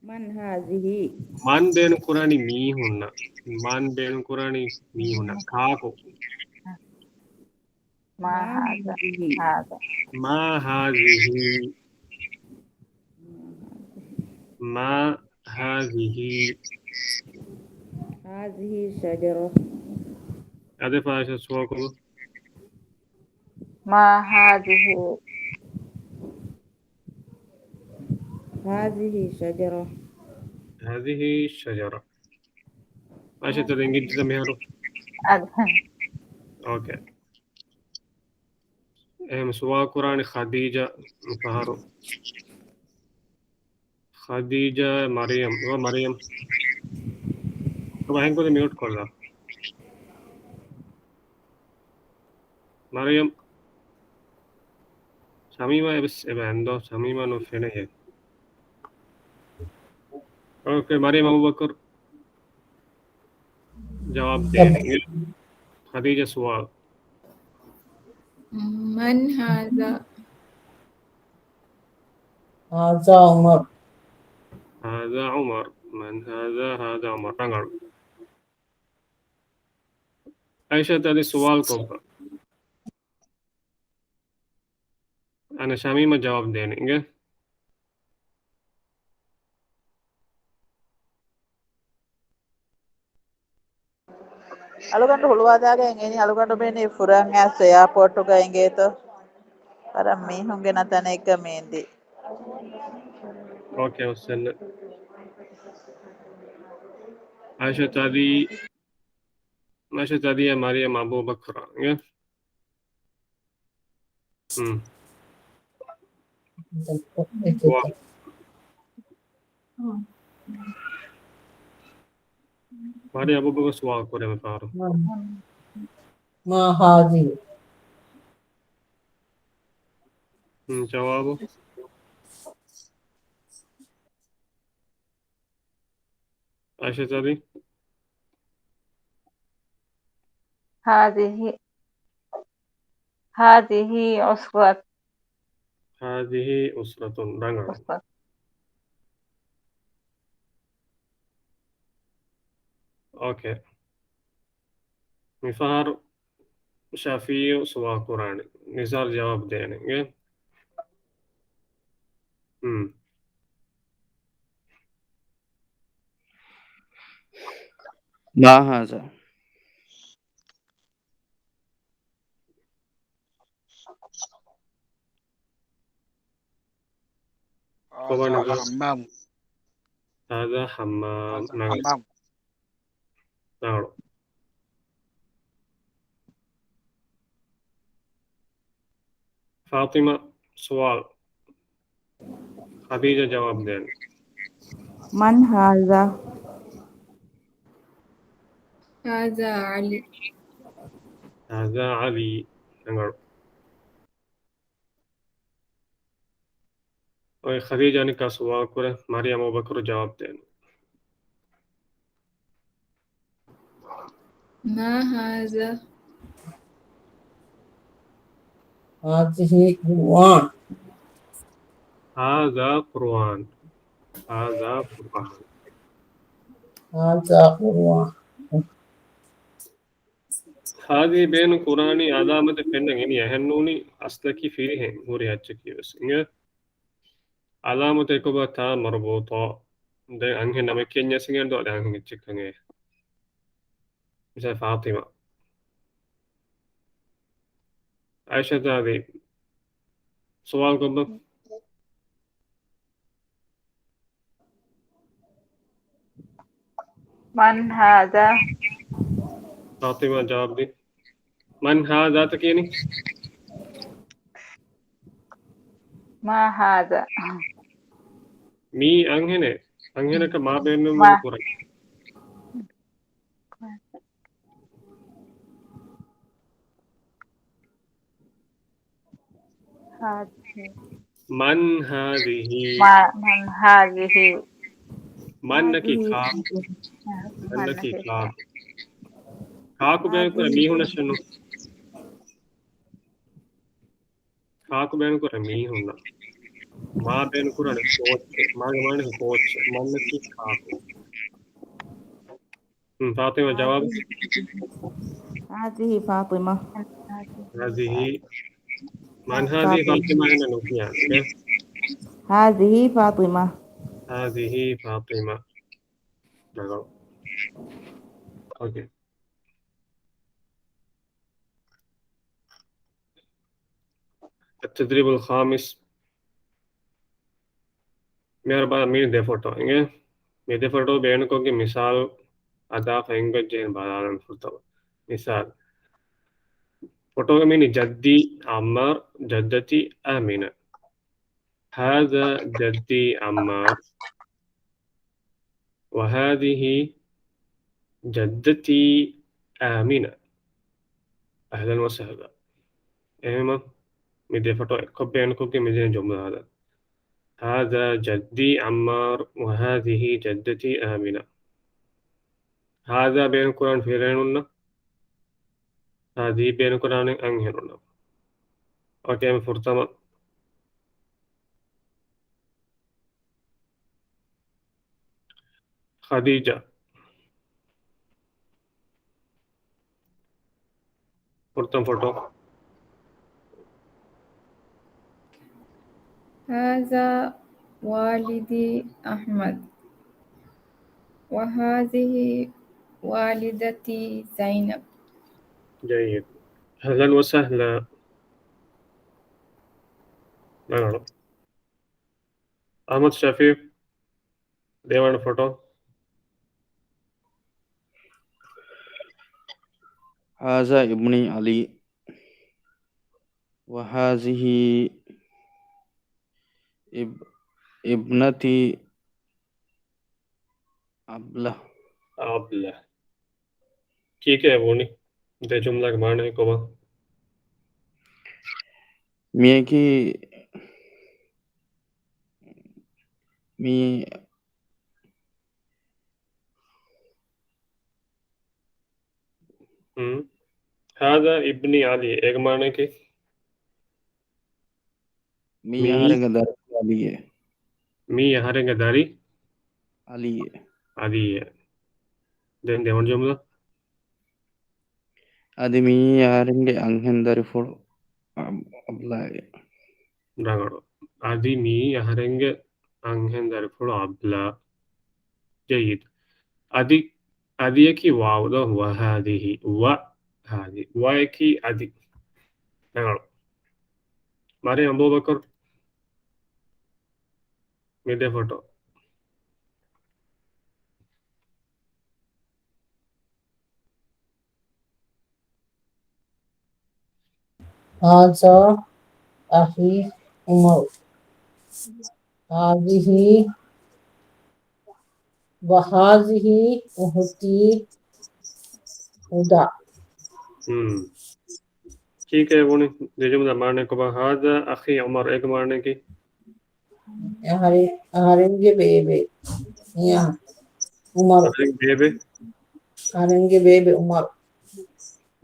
من هذه؟ މަން ބޭނުން ކުރާނީ މީހުންނަށް. މަން ބޭނުން ކުރާނީ މީހުންނަށް. ކާކު؟ ما هذا؟ ما هذه؟ هذا. ما هذه؟ ما هذه؟ هذه شجرة. އަދި ފާޝަ ސުވާލު ކޮށްލު. ما هذه؟ هذه شجرة. هذه شجرة. މާޝާ، ތަދެން ގިއްޖިތަ މިހާރު؟ އަދި. އޯކޭ. އެހެން ސުވާލު ކުރާނީ ޚަދީޖާ ފަހަރު. ޚަދީޖާ، މަރިޔަމް. އޮ، މަރިޔަމް. އޮ، ހެން ކުދި މިއުޓް ކޮށްލާ. މަރިޔަމް. ޝަމީމާ އެބަސް އެބަ އެންދޯ؟ ޝަމީމާ ނުފެނެހޭ. އޯކޭ، މަރިޔަމް އަބޫބަކުރު ޖަވާބު ދޭނެ. ޚަދީޖާ ސުވާލު. من هذا؟ هذا عمر. هذا عمر. من هذا؟ هذا عمر. ރަނގަޅު. އައިޝާ އަދި ސުވާލު ކޮށްބަ. އަނެއް ޝަމީމާ ޖަވާބު ދޭނެ އިނގޭ. އަޅުގަނޑު ހުޅުވާލާގެން އިނީ، އަޅުގަނޑު މިއިނީ ފުރަން އައިސް އެއާޕޯޓުގަ އިނގޭތޯ. ވަރަށް މީހުން ގިނަ ތަނެއްގަ މި އިނދީ. އޯކޭ، އޮއްސެން. އައިޝާ އަދި، އައިޝާ އަދި މަރިޔަމް އަބޫބަކުރާ އިނގޭ. ހުން. ވާ. މަރިޔަމް އަބޫބަކުރު ސުވާލު ކުރޭ މިފަހަރު. ما هذه؟ ހުން، ޖަވާބު. އައިޝާ އަދި. هذه، هذه أسرة. هذه أسرة. ރަނގަޅު. أسرة. އޯކޭ. މިފަހަރު ޝަފީއު ސުވާލު ކުރާނެ. ނިޒާރު ޖަވާބު ދޭނެ. އިނގޭ؟ ހުން. ما هذا؟ ކޮބާ ނިޒާރު؟ ހައްމާމު. هذا حمام. ހައްމާމު. ރަނގަޅު. ފާޠިމާ ސުވާލު. ޚަދީޖާ ޖަވާބު ދޭނެ. من هذا؟ هذا علي. هذا علي. ރަނގަޅު. އޮތް ޚަދީޖާ އަނެއްކާ ސުވާލު ކުރޭ، މަރިޔަމް އަބޫބަކުރު ޖަވާބު ދޭނެ. ما هذا؟ هذه قرآن. هذا قرآن. هذا قرآن. هذا قرآن. ހާޒިހި ބޭނުން ކުރާނީ އަލާމަތެއް ފެންނަން އިނީ އެހެން ނޫނީ އަސްލަކީ ފިރިހެން ހުރި އެއްޗަކީ ވެސް އިނގޭ. އަލާމަތެއް ކޮބާ؟ ތާ މަރުބޫޠާ. ދެން އަންހެން ނަމެއް ކިޔަންޏާ ސިނގެން ދޯ އަދި އަންހެން އެއްޗެއްކަން އެ. މިސާލް ފާތިމާ. އައިޝަތާ ދީ ސުވާލު ކޮށްބަ. من هذا؟ ފާޠިމާ ޖަވާބު ދީ. من هذا ތަ ކިޔަނީ؟ ما هذا؟ މީ އަންހެނެއް. އަންހެނަކަށް މާ ބޭނުން ކުރަން. من هذه؟ من هذه؟ މަންނަކީ ކާކު؟ މަންނަކީ ކާކު؟ ކާކު ބޭނުން ކުރާ މީހުންނަށެއްނު؟ ކާކު ބޭނުން ކުރާ މީހުންނަށް. މާ ބޭނުން ކުރާނެ ކޯއްޗެއް. މާގެ މާނަ ކޯއްޗެއް. މަންނަކީ ކާކު؟ ހުން، ފާޠިމާ ޖަވާބު. هذه فاطمة. هذه. من هذه فاطمة؟ އޭނަ ނުކިޔާނެ. هذه فاطمة. هذه فاطمة. ރަނގަޅު. އޯކޭ. التدريب الخامس. މިހާރު ބަލަ މި ދެ ފޮޓޯ އިނގޭ. މި ދެ ފޮޓޯ ބޭނުންކޮށްގެން މިސާލު އަދާ ފެންގޮއްޖެހެން ބަލާލަން ފުރަތަމަ. މިސާލު. ފޮޓޯގެ މީނި ޖައްދީ އައްމާރު، ޖައްދަތީ އާމިނާ. هذا جدي عمار. وهذه جدتي آمنة. أهلا وسهلا. އެހެމަ މި ދެ ފޮޓޯ އެއްކޮށް ބޭނުންކޮށްގެން މިދިން ޖުމްލަ ހަދާ. هذا جدي عمار وهذه جدتي آمنة. هذا ބޭނުންކުރާނެ ފިރިހެނުންނަށް، هذه ބޭނުންކުރާނެ އަންހެނުންނަށް. އޯކޭ، ފުރަތަމަ ޚަދީޖާ. ފުރަތަމަ ފޮޓޯ. هذا والدي أحمد. وهذه والدتي زينب. جيد. أهلا وسهلا. ރަނގަޅު. އަޙްމަދު ޝަފީޤް، ދެވަނަ ފޮޓޯ. هذا ابني علي. وهذه اب-، ابنتي އަބްލަ. އަބްލަ. ކީކޭ ބުނި؟ ދެ ޖުމްލަގެ މާނައެއް ކޮބާ؟ މިއަކީ މީ ހުން. هذا ابني علي. އޭގެ މާނައަކީ؟ މީ އަހަރެންގެ ދަރި އަލީއޭ. މީ އަހަރެންގެ ދަރި؟ އަލީއޭ. އަލީއޭ. ދެން ދެވަނަ ޖުމްލަ. އަދި މީ އަހަރެންގެ އަންހެން ދަރިފުޅު އަބް-، އަބްލާއޭ. ރަނގަޅު. އަދި މީ އަހަރެންގެ އަންހެން ދަރިފުޅު އަބްލާ. ޖައްޔިދު. އަދި، އަދިއަކީ ވާވު ދޯ؟ ވަހާދިހި. ވަ ހާދި. ވައަކީ އަދި. ރަނގަޅު. މަރިޔަމް އަބޫބަކުރު. މި ދެ ފޮޓޯ. هذا أخي عمر. هذه وهذه أختي هدى. ހުން. ކީކޭ ބުނި؟ ދެ ޖުމްލަ މާނައެއް ކޮބާ؟ هذا أخي عمر. އޭގެ މާނައަކީ؟ އަހަރެން-، އަހަރެންގެ ބޭބެ. މިޔާ. ޢުމަރު. އަހަރެންގެ ބޭބެ؟ އަހަރެންގެ ބޭބެ ޢުމަރު.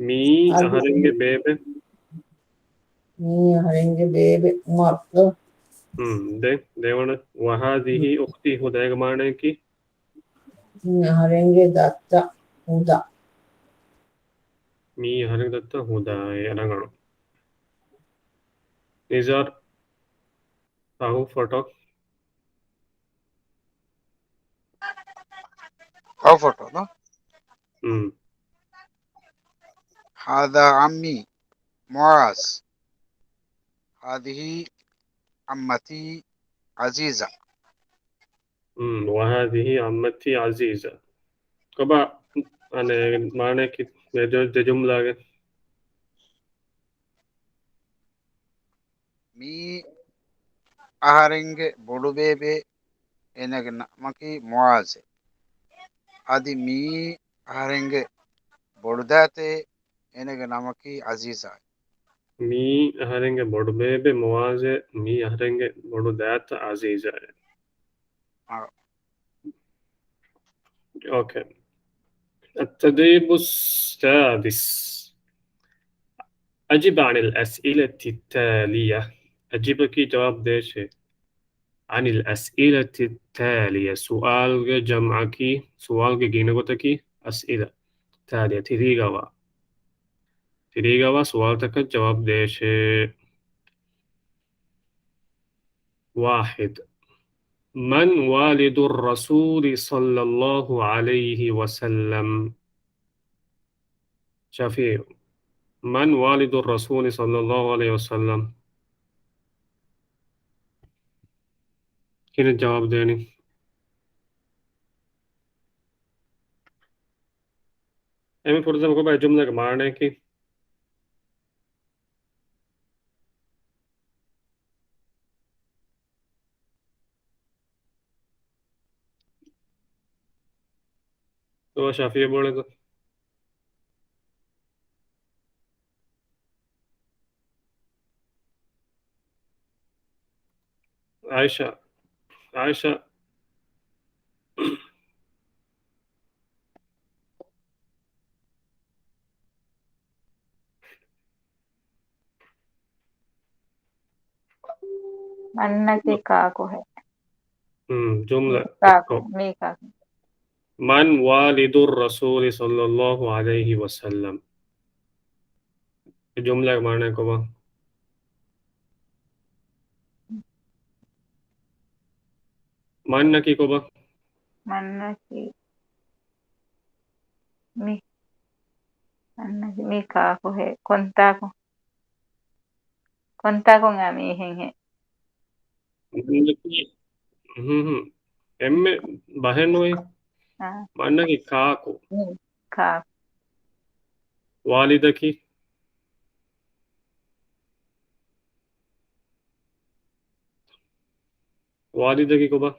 މީ އަހަރެންގެ ބޭބެ؟ މީ އަހަރެންގެ ބޭބެ ޢުމަރު. ހުން، ދެ-، ދެވަނަ. وهذه أختي هدى. އޭގެ މާނައަކީ؟ މީ އަހަރެންގެ ދައްތަ ހުދާ. މީ އަހަރެންގެ ދައްތަ ހުދާ. އެ ރަނގަޅު. ނިޒާރް. އަހު ފޮޓޯ. އަހު ފޮޓޯ ދޯ؟ ހުން. هذا عمي معاذ. هذه عمتي عزيزة. މް، وهذه عمتي عزيزة. ކޮބާ އަނެއް މާނައަކީ ދެ ޖު-، ދެ ޖުމްލާގެ؟ މީ އަހަރެންގެ ބޮޑުބޭބެ، އޭނަގެ ނަމަކީ މުއާޒެ. އަދި މީ އަހަރެންގެ ބޮޑުދައިތެ، އޭނަގެ ނަމަކީ އަޒީޒާ. މީ އަހަރެންގެ ބޮޑުބޭބެ މުއާޒެ، މީ އަހަރެންގެ ބޮޑުދައިތަ އަޒީޒާ. އަ. Okay. التدريب السادس. أجب عن الأسئلة التالية. އަޖިބަކީ ޖަވާބު ދޭށޭ. عن الأسئلة التالية. ސުވާލުގެ ޖަމްޢަކީ، ސުވާލުގެ ގިނަ ގޮތަކީ އަސްއިލަ. ތާލިޔަ، ތިރީގަވާ. ތިރީގަވާ ސުވާލުތަކަށް ޖަވާބު ދޭށޭ. واحد. من والد الرسول صلى الله عليه وسلم؟ ޝަފީޢު، من والد الرسول صلى الله عليه وسلم؟ ކިހިނެއް ޖަވާބު ދޭނީ؟ އެންމެ ފުރަތަމަ ކޮބާ އެ ޖުމްލަގެ މާނައަކީ؟ ތޯ ޝަފީޢު ބޯޅަތަ؟ އާއިޝާ، އާއިޝާ. މަންނަކީ ކާކުހޭ؟ މް، ޖުމްލަ ކާކު، އެއްކޮށް. މީ ކާކު. من والد الرسول صلى الله عليه وسلم؟ އެ ޖުމްލަގެ މާނަ ކޮބާ؟ މަންނަކީ ކޮބާ؟ މަންނަކީ މި، މަންނަކީ މީ ކާކުހޭ؟ ކޮންތާކު؟ ކޮންތާކުން އާ މީހެއްހޭ؟ މަންނަކީ، ހު، ހު. އެންމެ ބަހެއް ނުވޭ. އާ. މަންނަކީ ކާކު. މީ ކާކު. ވާލިދަކީ؟ ވާލިދަކީ ކޮބާ؟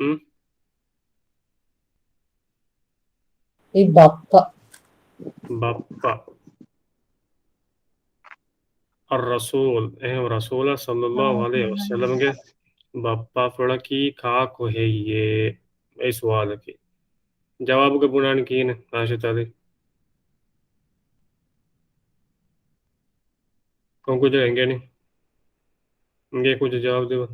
މް؟ އެ ބައްޕަ. ބައްޕަ. އައްރަސޫލް، އެހެން ރަސޫލާ ޞައްލައްލާހު ޢަލައިހި ވަސައްލަމްގެ ބައްޕާފުޅަކީ ކާކު ހެއްޔޭ؟ އެއީ ސުވާލަކީ. ޖަވާބުގަ ބުނާނީ ކިހިނެއް އާއިޝަތު ޢަލީ؟ ކޮން ކުއްޖަކަށް އެނގޭނީ؟ އެނގޭ ކުއްޖަ ޖަވާބު ދެއްވާ.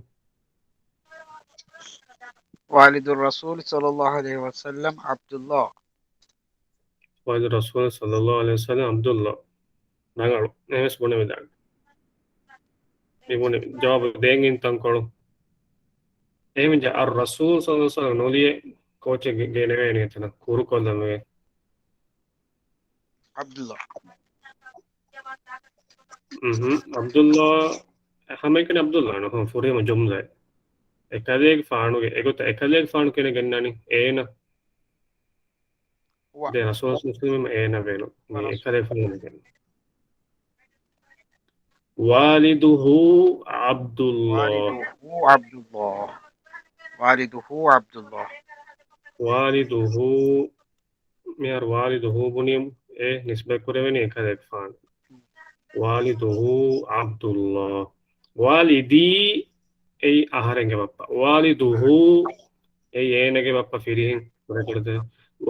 والد الرسول صلى الله عليه وسلم عبد الله. والد الرسول صلى الله عليه وسلم عبد الله. ރަނގަޅު. އެހެނަސް ބުނެވިދާނެ. މި ބުނެ ޖަވާބު ދޭން ތަންކޮޅު. އެހެން އައްރަސޫލް ޞައްލައްލާހު ޢަލައިހި ވަސައްލަމް ނުލިޔެ ކޯޗެއް ގެ-، ގެނެވޭނެ އެތަނަށް ކުރުކޮށްލަން ވޭ. ޢަބްދުﷲ. އުހު. ޢަބްދުﷲ، ހަމައެކަނި ޢަބްދުﷲ ނޫން، ފުރިހަމަ ޖުމްލައެއް. އެކަލޭގެފާނުގެ، އެގޮތަށް އެކަލޭގެފާނު ކިހިނެއް ގެންނާނީ؟ އޭނަ. ދެ ރަސޫލު ޞައްލައްލާހު ޢަލައިހި ވަސައްލަމް އޭނަ ވޭނު. މި އެކަލޭގެފާނު ގެންނާނީ. والده عبد الله. والده عبد الله. والده عبد الله. والده، މިހާރު والده ބުނީމު އެ ނިސްބަތް ކުރެވެނީ އެކަލޭގެފާނު. والده عبد الله. والدي، އެއީ އަހަރެންގެ ބައްޕަ. والده، އެއީ އޭނަގެ ބައްޕަ ފިރިހެން.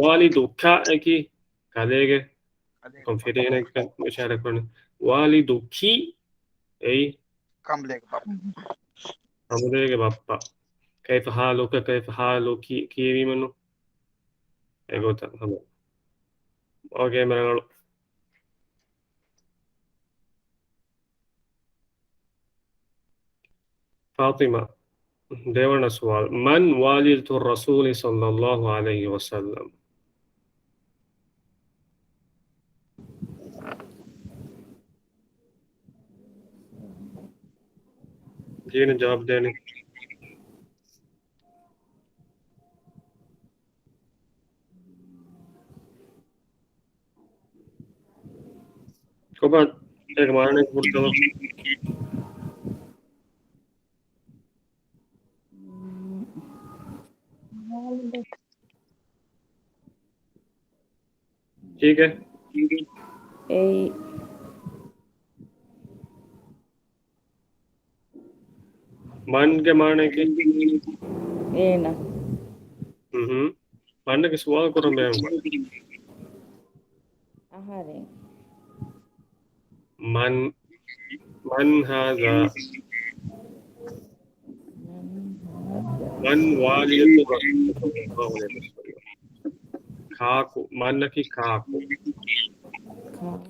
والدك އަކީ ކަލޭގެ ކޮން ފިރިހެނެއްގެ އިޝާރާތް ކުރަނީ؟ والدك، އެއީ ކަނބުލޭގެ ބައްޕަ. ކަނބުލޭގެ ބައްޕަ. كيف حالك، كيف حالك ކި-، ކިޔެވީމަ ނޫން. އެގޮތަށް ހަމަ. އޯކޭ، މި ރަނގަޅު. ފާޠިމާ. ދެވަނަ ސުވާލު، من والدة الرسول صلى الله عليه وسلم؟ ކިހިނެއް ޖަވާބު ދޭނީ؟ ކޮބާ އޭގެ މާނައަކީ ފުރަތަމަ؟ ކީކޭ؟ އެއީ. މަންގެ މާނައަކީ؟ އޭނަ. މްހު. މަންނަކީ ސުވާލު ކުރަން ބޭނުން. އަހަރެން. من، من هذا؟ من والدة الرسول صلى الله عليه وسلم؟ ކާކު؟ މަންނަކީ ކާކު؟ ކާ-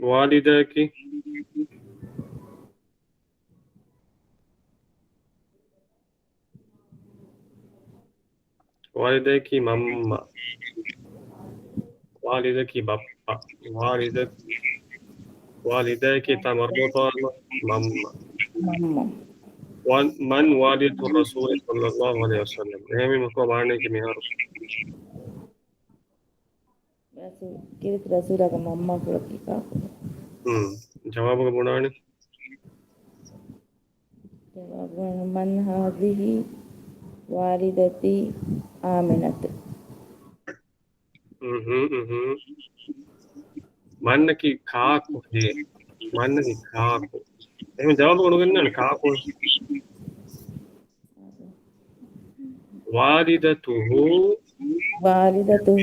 ވާލިދައަކީ؟ ވާލިދައަކީ މަންމަ. ވާލިދަކީ ބައްޕަ. ވާލިދަ، ވާލިދައަކީ ތާ މަރުބޫޠާ މަންމަ. މަންމަ. ވަން، من والدة الرسول صلى الله عليه وسلم؟ އެހެންވީމަ ކޮބާ މާނައަކީ މިހާރު؟ ރަސޫ-، ކީރިތި ރަސޫލާގެ މަންމާފުޅަކީ ކާކު؟ ހުން. ޖަވާބުގަ ބުނާނީ؟ ޖަވާބު، من هذه والدتي آمنة. މްހު، މްހު. މަންނަކީ ކާކު ހޭ. މަންނަކީ ކާކު. އެހެން ޖަވާބު ނުގެންނާނެ ކާކު. والدته. والدته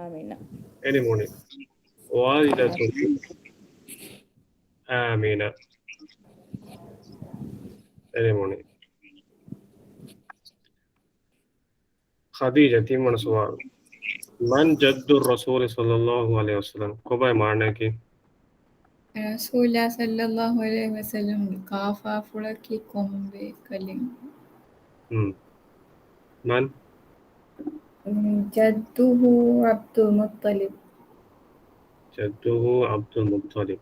آمنة. އެނިމުނި. والدته آمنة. އެނިމުނި. ޚަދީޖާ، ތިންވަނަ ސުވާލު. من جد الرسول صلى الله عليه وسلم؟ ކޮބާ މާނައަކީ؟ ރަސޫލާ ޞައްލައްލާހު ޢަލައިހި ވަސައްލަމްގެ ކާފާފުޅަކީ ކޮން ބޭކަލެއް؟ ހުން. من؟ މް، جده عبد المطلب. جده عبد المطلب.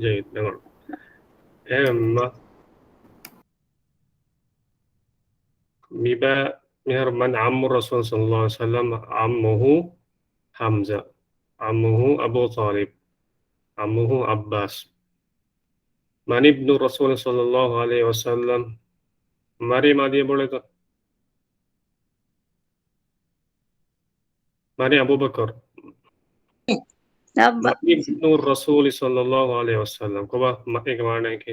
جيد، ނަގަން. އެހެންމަ މިބަ-، މިހާރު من عم الرسول صلى الله عليه وسلم؟ عمه حمزة، عمه أبو طالب، عمه عباس. من ابن الرسول صلى الله عليه وسلم؟ މަރިޔަމް އަދި ބޮޅެތަ؟ މަރިޔަމް އަބޫބަކަރު. އައްބަ. من ابن الرسول صلى الله عليه وسلم؟ ކޮބާ މަ-، އޭގެ މާނައަކީ؟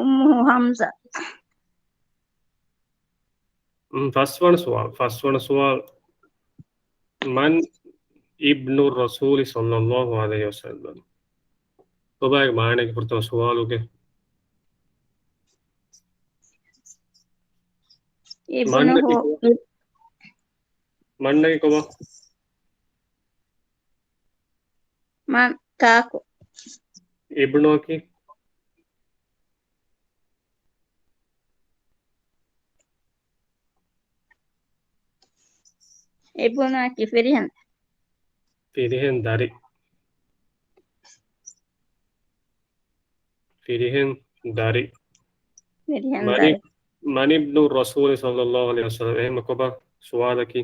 أمه حمزة. މް، ފަސްވަނަ ސުވާލު، ފަސްވަނަ ސުވާލު، من ابن الرسول صلى الله عليه وسلم؟ ކޮބާ އޭގެ މާނައަކީ ފުރަތަމަ ސުވާލުގެ؟ ابنه. މަންނަކީ ކޮބާ؟ މަންނަކީ ކޮބާ؟ މަން ކާކު؟ އިބްނުއަކީ؟ އިބްނުއަކީ ފިރިހެން. ފިރިހެން ދަރި. ފިރިހެން ދަރި. ފިރިހެން މަނި-، ދަރި. من ابن الرسول صلى الله عليه وسلم؟ އެހެންމަ ކޮބާ ސުވާލަކީ؟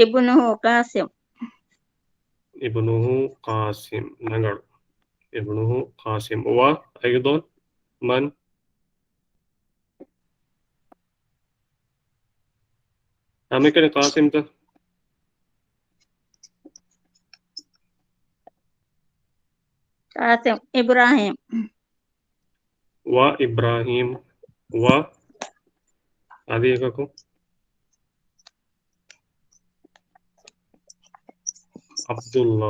ابنه قاسم. ابنه قاسم. ނަގަން. ابنه قاسم. و أيضا من؟ ހަމައެކަނި ޤާސިމްތަ؟ ޤާސިމް، އިބްރާހީމް. ވަ އިބްރާހީމް، ވަ އަދި އެކަކު؟ ޢަބްދުﷲ.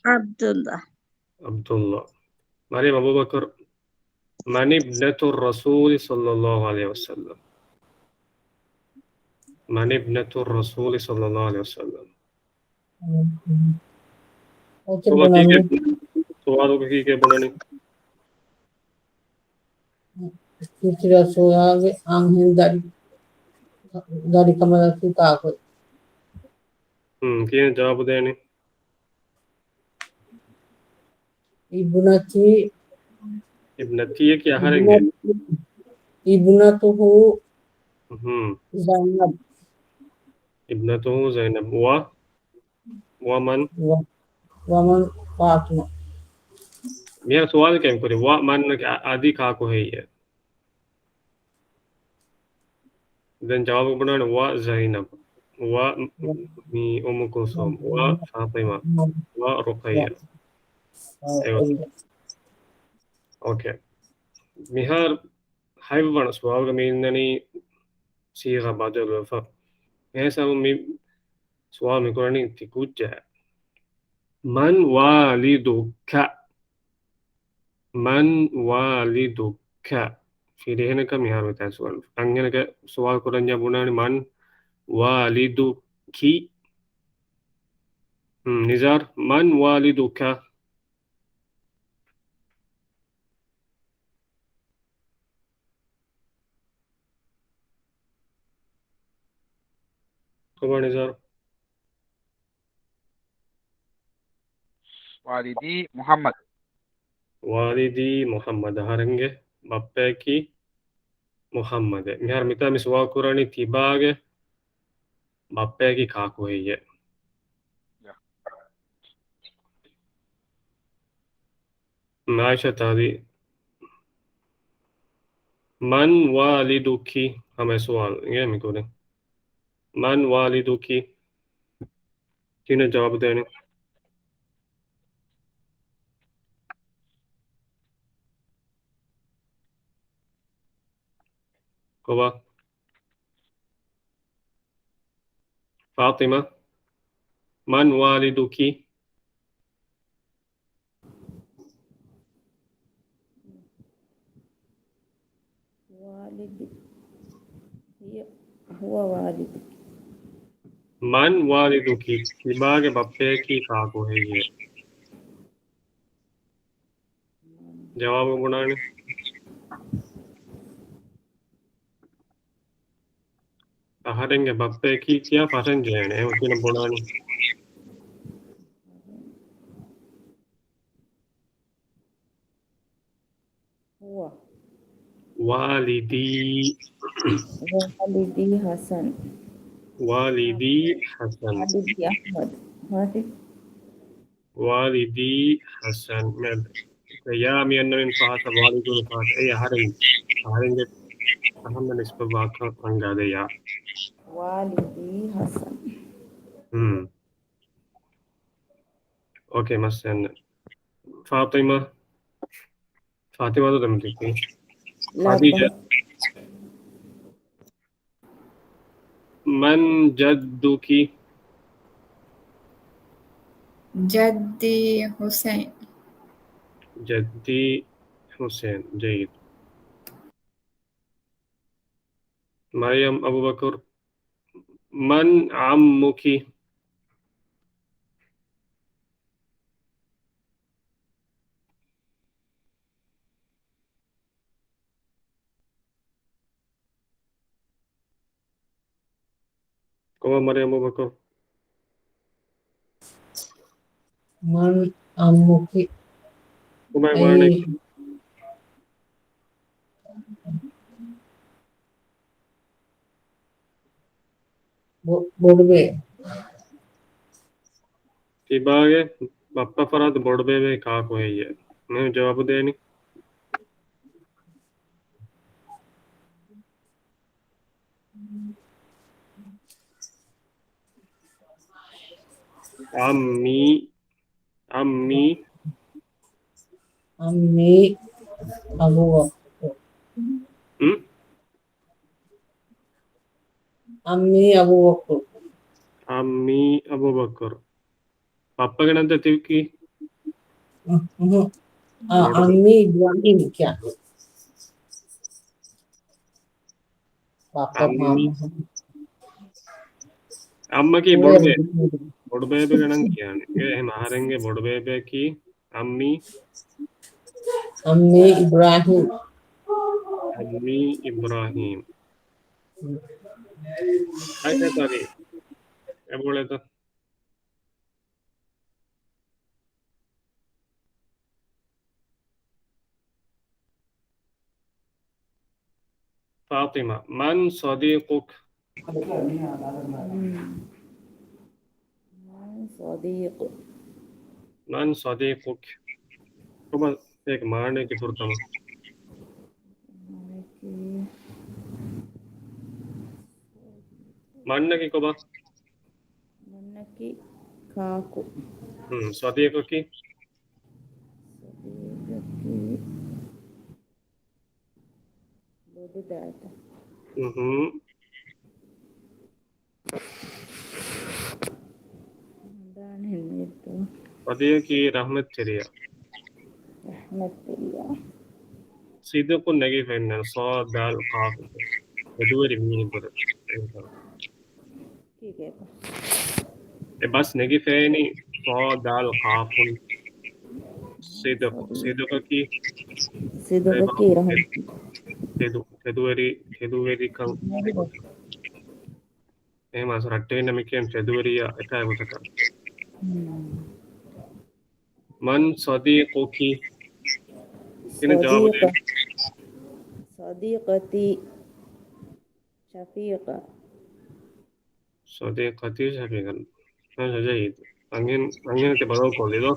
ޢަބްދުﷲ. ޢަބްދުﷲ. މަރިޔަމް އަބޫބަކަރު. من ابنة الرسول صلى الله عليه وسلم؟ من ابنة الرسول صلى الله عليه وسلم؟ ކޮބާ ކީކޭ ބުނަނީ؟ ސުވާލުގަ ކީކޭ ބުނަނީ؟ ކީކިރާ ސުވާލުގެ އާންހެން ދަރި، ދަރިކަމަށް ދައްކީ ކާކު؟ ހުން، ކިހިނެއް ޖަވާބު ދޭނީ؟ އިބްނަތީ. އިބްނަތީއަކީ އަހަރެންގެ. އިބްނަތު-، އިބްނަތުހު ހުން. ޒައިނަބް. އިބްނަތުހު ޒައިނަބް. ވަ، ވަމަން. ވަ، ވަމަން ފާތިމަ. މިހާރު ސުވާލެއް ކައިން ކުރި. ވަމަން އަ-، އަދި ކާކު ހެއްޔޭ؟ ދެން ޖަވާބު ބުނާނެ ވަ ޒައިނަބް، ވަ މީ އުއްމު ކުލްސޫމް، ވަ ފާތިމާ، ވަ ރުޤައްޔާ. އެވަ. އޯކޭ. މިހާރު ހަތްވަނަ ސުވާލުގަ މި އިންނަނީ ސީޣާ ބަދަލުވެފަ. އެހެންސަމު މި ސުވާލު މި ކުރަނީ ތި ކުއްޖާ. މަން ވާލިދުކަ؟ މަން ވާލިދުކަ؟ ފިރިހެނަކަށް މިހާރު މިތާ ސުވާލު. އަންހެނަކަށް ސުވާލު ކުރަންޏާ ބުނާނެ މަން ވާލިދުކި؟ ނިޒާރް، މަން ވާލިދުކަ؟ ކޮބާ ނިޒާރް؟ ވާލިދީ މުޙައްމަދު. ވާލިދީ މުޙައްމަދު، އަހަރެންގެ ބައްޕަޔަކީ މުޙައްމަދެއް. މިހާރު މިތާ މި ސުވާލު ކުރަނީ ތިބާގެ ބައްޕަޔަކީ ކާކު ހެއްޔޭ؟ އާއިޝާ ތާދީ. މަން ވާލިދުކި؟ ހަމަ ސުވާލު އިނގޭ މި ކުރިން. މަން ވާލިދުކި؟ ކިހިނެއް ޖަވާބު ދޭނެ؟ ކޮބާ؟ ފާޠިމާ، މަން ވާލިދުކި؟ ވާލިދީ. ހިޔަ، ހުވަ ވާލިދު. މަން ވާލިދުކި؟ ތިބާގެ ބައްޕަޔަކީ ކާކު ހެއްޔޭ؟ ޖަވާބު ބުނާނެ. އަހަރެންގެ ބައްޕަޔަކީ ކިޔާ ފަށަން ޖެހޭނެ. އެހެން ކިހިނެއް ބުނާނީ؟ ހުވަ. ވާލިދީ. ވާލިދީ ޙަސަން. ވާލިދީ ޙަސަން. ވާލިދީ އަޙްމަދު. ވާލި- ވާލިދީ ޙަސަން. މެ-، ޔާ މި އަންނަމެން ފަހަތަށް ވާލިދުން ފަހަތަށް. އެއީ އަހަރެން، އަހަރެންގެ އަހަންނަށް ނިސްބަތްވާކަން ރަނގާދޭ ޔާ. ވާލިދީ ޙަސަން. ހުން. އޯކޭ، މައްސަލަ. ފާޠިމާ. ފާޠިމާ ދޯ ދެމެދުކީ. ލާ ޚަދީޖާ. މަން ޖައްދުކި؟ ޖައްދީ ޙުސައިން. ޖައްދީ ޙުސައިން. ޖައްދު. މަރިޔަމް އަބޫބަކުރު، މަން ޢައްމުކި؟ ކޮބާ މަރިޔަމް އަބޫބަކުރު؟ މަން ޢައްމުކި؟ ކޮބާ ވާނެ؟ ބޮ-، ބޮޑުބޭ. ތިބާގެ ބައްޕަ ފަރާތު ބޮޑުބޭބެ ކާކު ހެއްޔޭ؟ މި ޖަވާބު ދޭނީ. ޢައްމީ، ޢައްމީ. ޢައްމީ އަބޫބަކުރު. ހުން؟ ޢައްމީ އަބޫބަކުރު. ޢައްމީ އަބޫބަކުރު. ބައްޕަގެ ނަންތައް ތިކީ؟ އު-، އުހު. އާ، ޢައްމީ އިބްރާހީމް ކިޔާ. ބައްޕަ ޢައްމީ. މާ. އައްމަކީ ބޮޑުބޭބެ. ބޮޑުބޭބެގެ ނަން ކިޔާނެ. އެ، އެހެން އަހަރެންގެ ބޮޑުބޭބެއަކީ އައްމީ. އައްމީ އިބްރާހީމް. އައްމީ އިބްރާހީމް. އައިސަ ތަރީ. އެބޮޅެތަ؟ ފާޠިމާ، މަން ޞަދީޤުކް؟ މަން ޞަދީޤު. މަން ޞަދީޤުކް؟ ކޮބާ އޭގެ މާނައަކީ ފުރަތަމަ؟ މާނައަކީ، މަންނަކީ ކޮބާ؟ މަންނަކީ ކާކު. ހުން، ޞަދީޤަކީ؟ ޞަދީޤަކީ ބޮޑު ދައިތަ؟ ހުން. ދާނެ ނެތު. ޞަދީޤަކީ ރަޙްމަތްތެރިޔާ. ރަޙްމަތްތެރިޔާ. ޞިދުޤު ނެގިފައިން ޞާދު ދާލު ޤާފު. ތެދުވެރި މީހެއް ބޮޑު. ކީކޭތަ؟ އެ ބަސް ނެގިފައިނީ ޞާދު ދާލު ޤާފުން. ޞިދުޤު. ޞަދީޤު. ޞިދުޤަކީ ޞިދުޤަކީ ރަޙްމަތް. ތެދު، ތެދުވެރި، ތެދުވެރިކަން. އެހެން މާސް ރައްޓެހިންނަށް މި ކިޔަން ތެދުވެރިޔާ އެކާ ގޮތަކަށް. މަން ޞަދީޤުކީ؟ ކިހިނެއް ޖަވާބު ދޭން؟ ޞަދީޤަތީ ޝަފީޤާ. ޞަދީޤަތީ ޝަފީޤާ. މާޝާ ޖައީދު. އަންހެން، އަންހެން ތި ބަދަލު ކޮށްލި ދޯ؟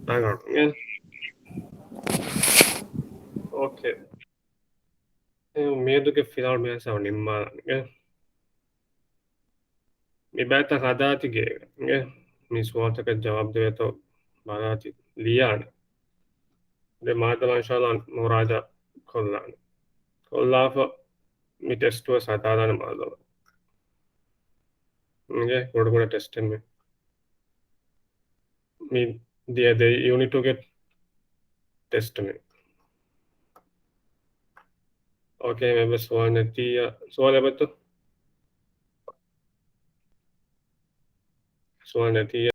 ނާގަނޑު. އެ. އޯކޭ. އެ، މިއަދުގެ ފިލާވަޅު މިހާ ސާވަ ނިންމާލަން. އެ. މި ބައިތައް ހަދާތި ގޭގަ. އެ. މި ސުވާލުތަކަށް ޖަވާބު ދެވޭތޯ ބަލާތި ލިޔާނެ. ދެ މާދަމާ އިންޝާﷲ މުރާޖާ ކޮށްލާނެ. ކޮށްލާފަ މި ޓެސްޓު ވެސް ހަދާލާނެ މާދަމާ. އިނގޭ ބޮޑު ބޮޑު ޓެސްޓެއް މި. މި ދިޔަ ދެ ޔުނިޓުގެ ޓެސްޓު މި. އޯކޭ، މެ ސުވާލު ނެތިއްޔާ، ސުވާލު އެބަތު؟ ސުވާލު ނެތިއްޔާ.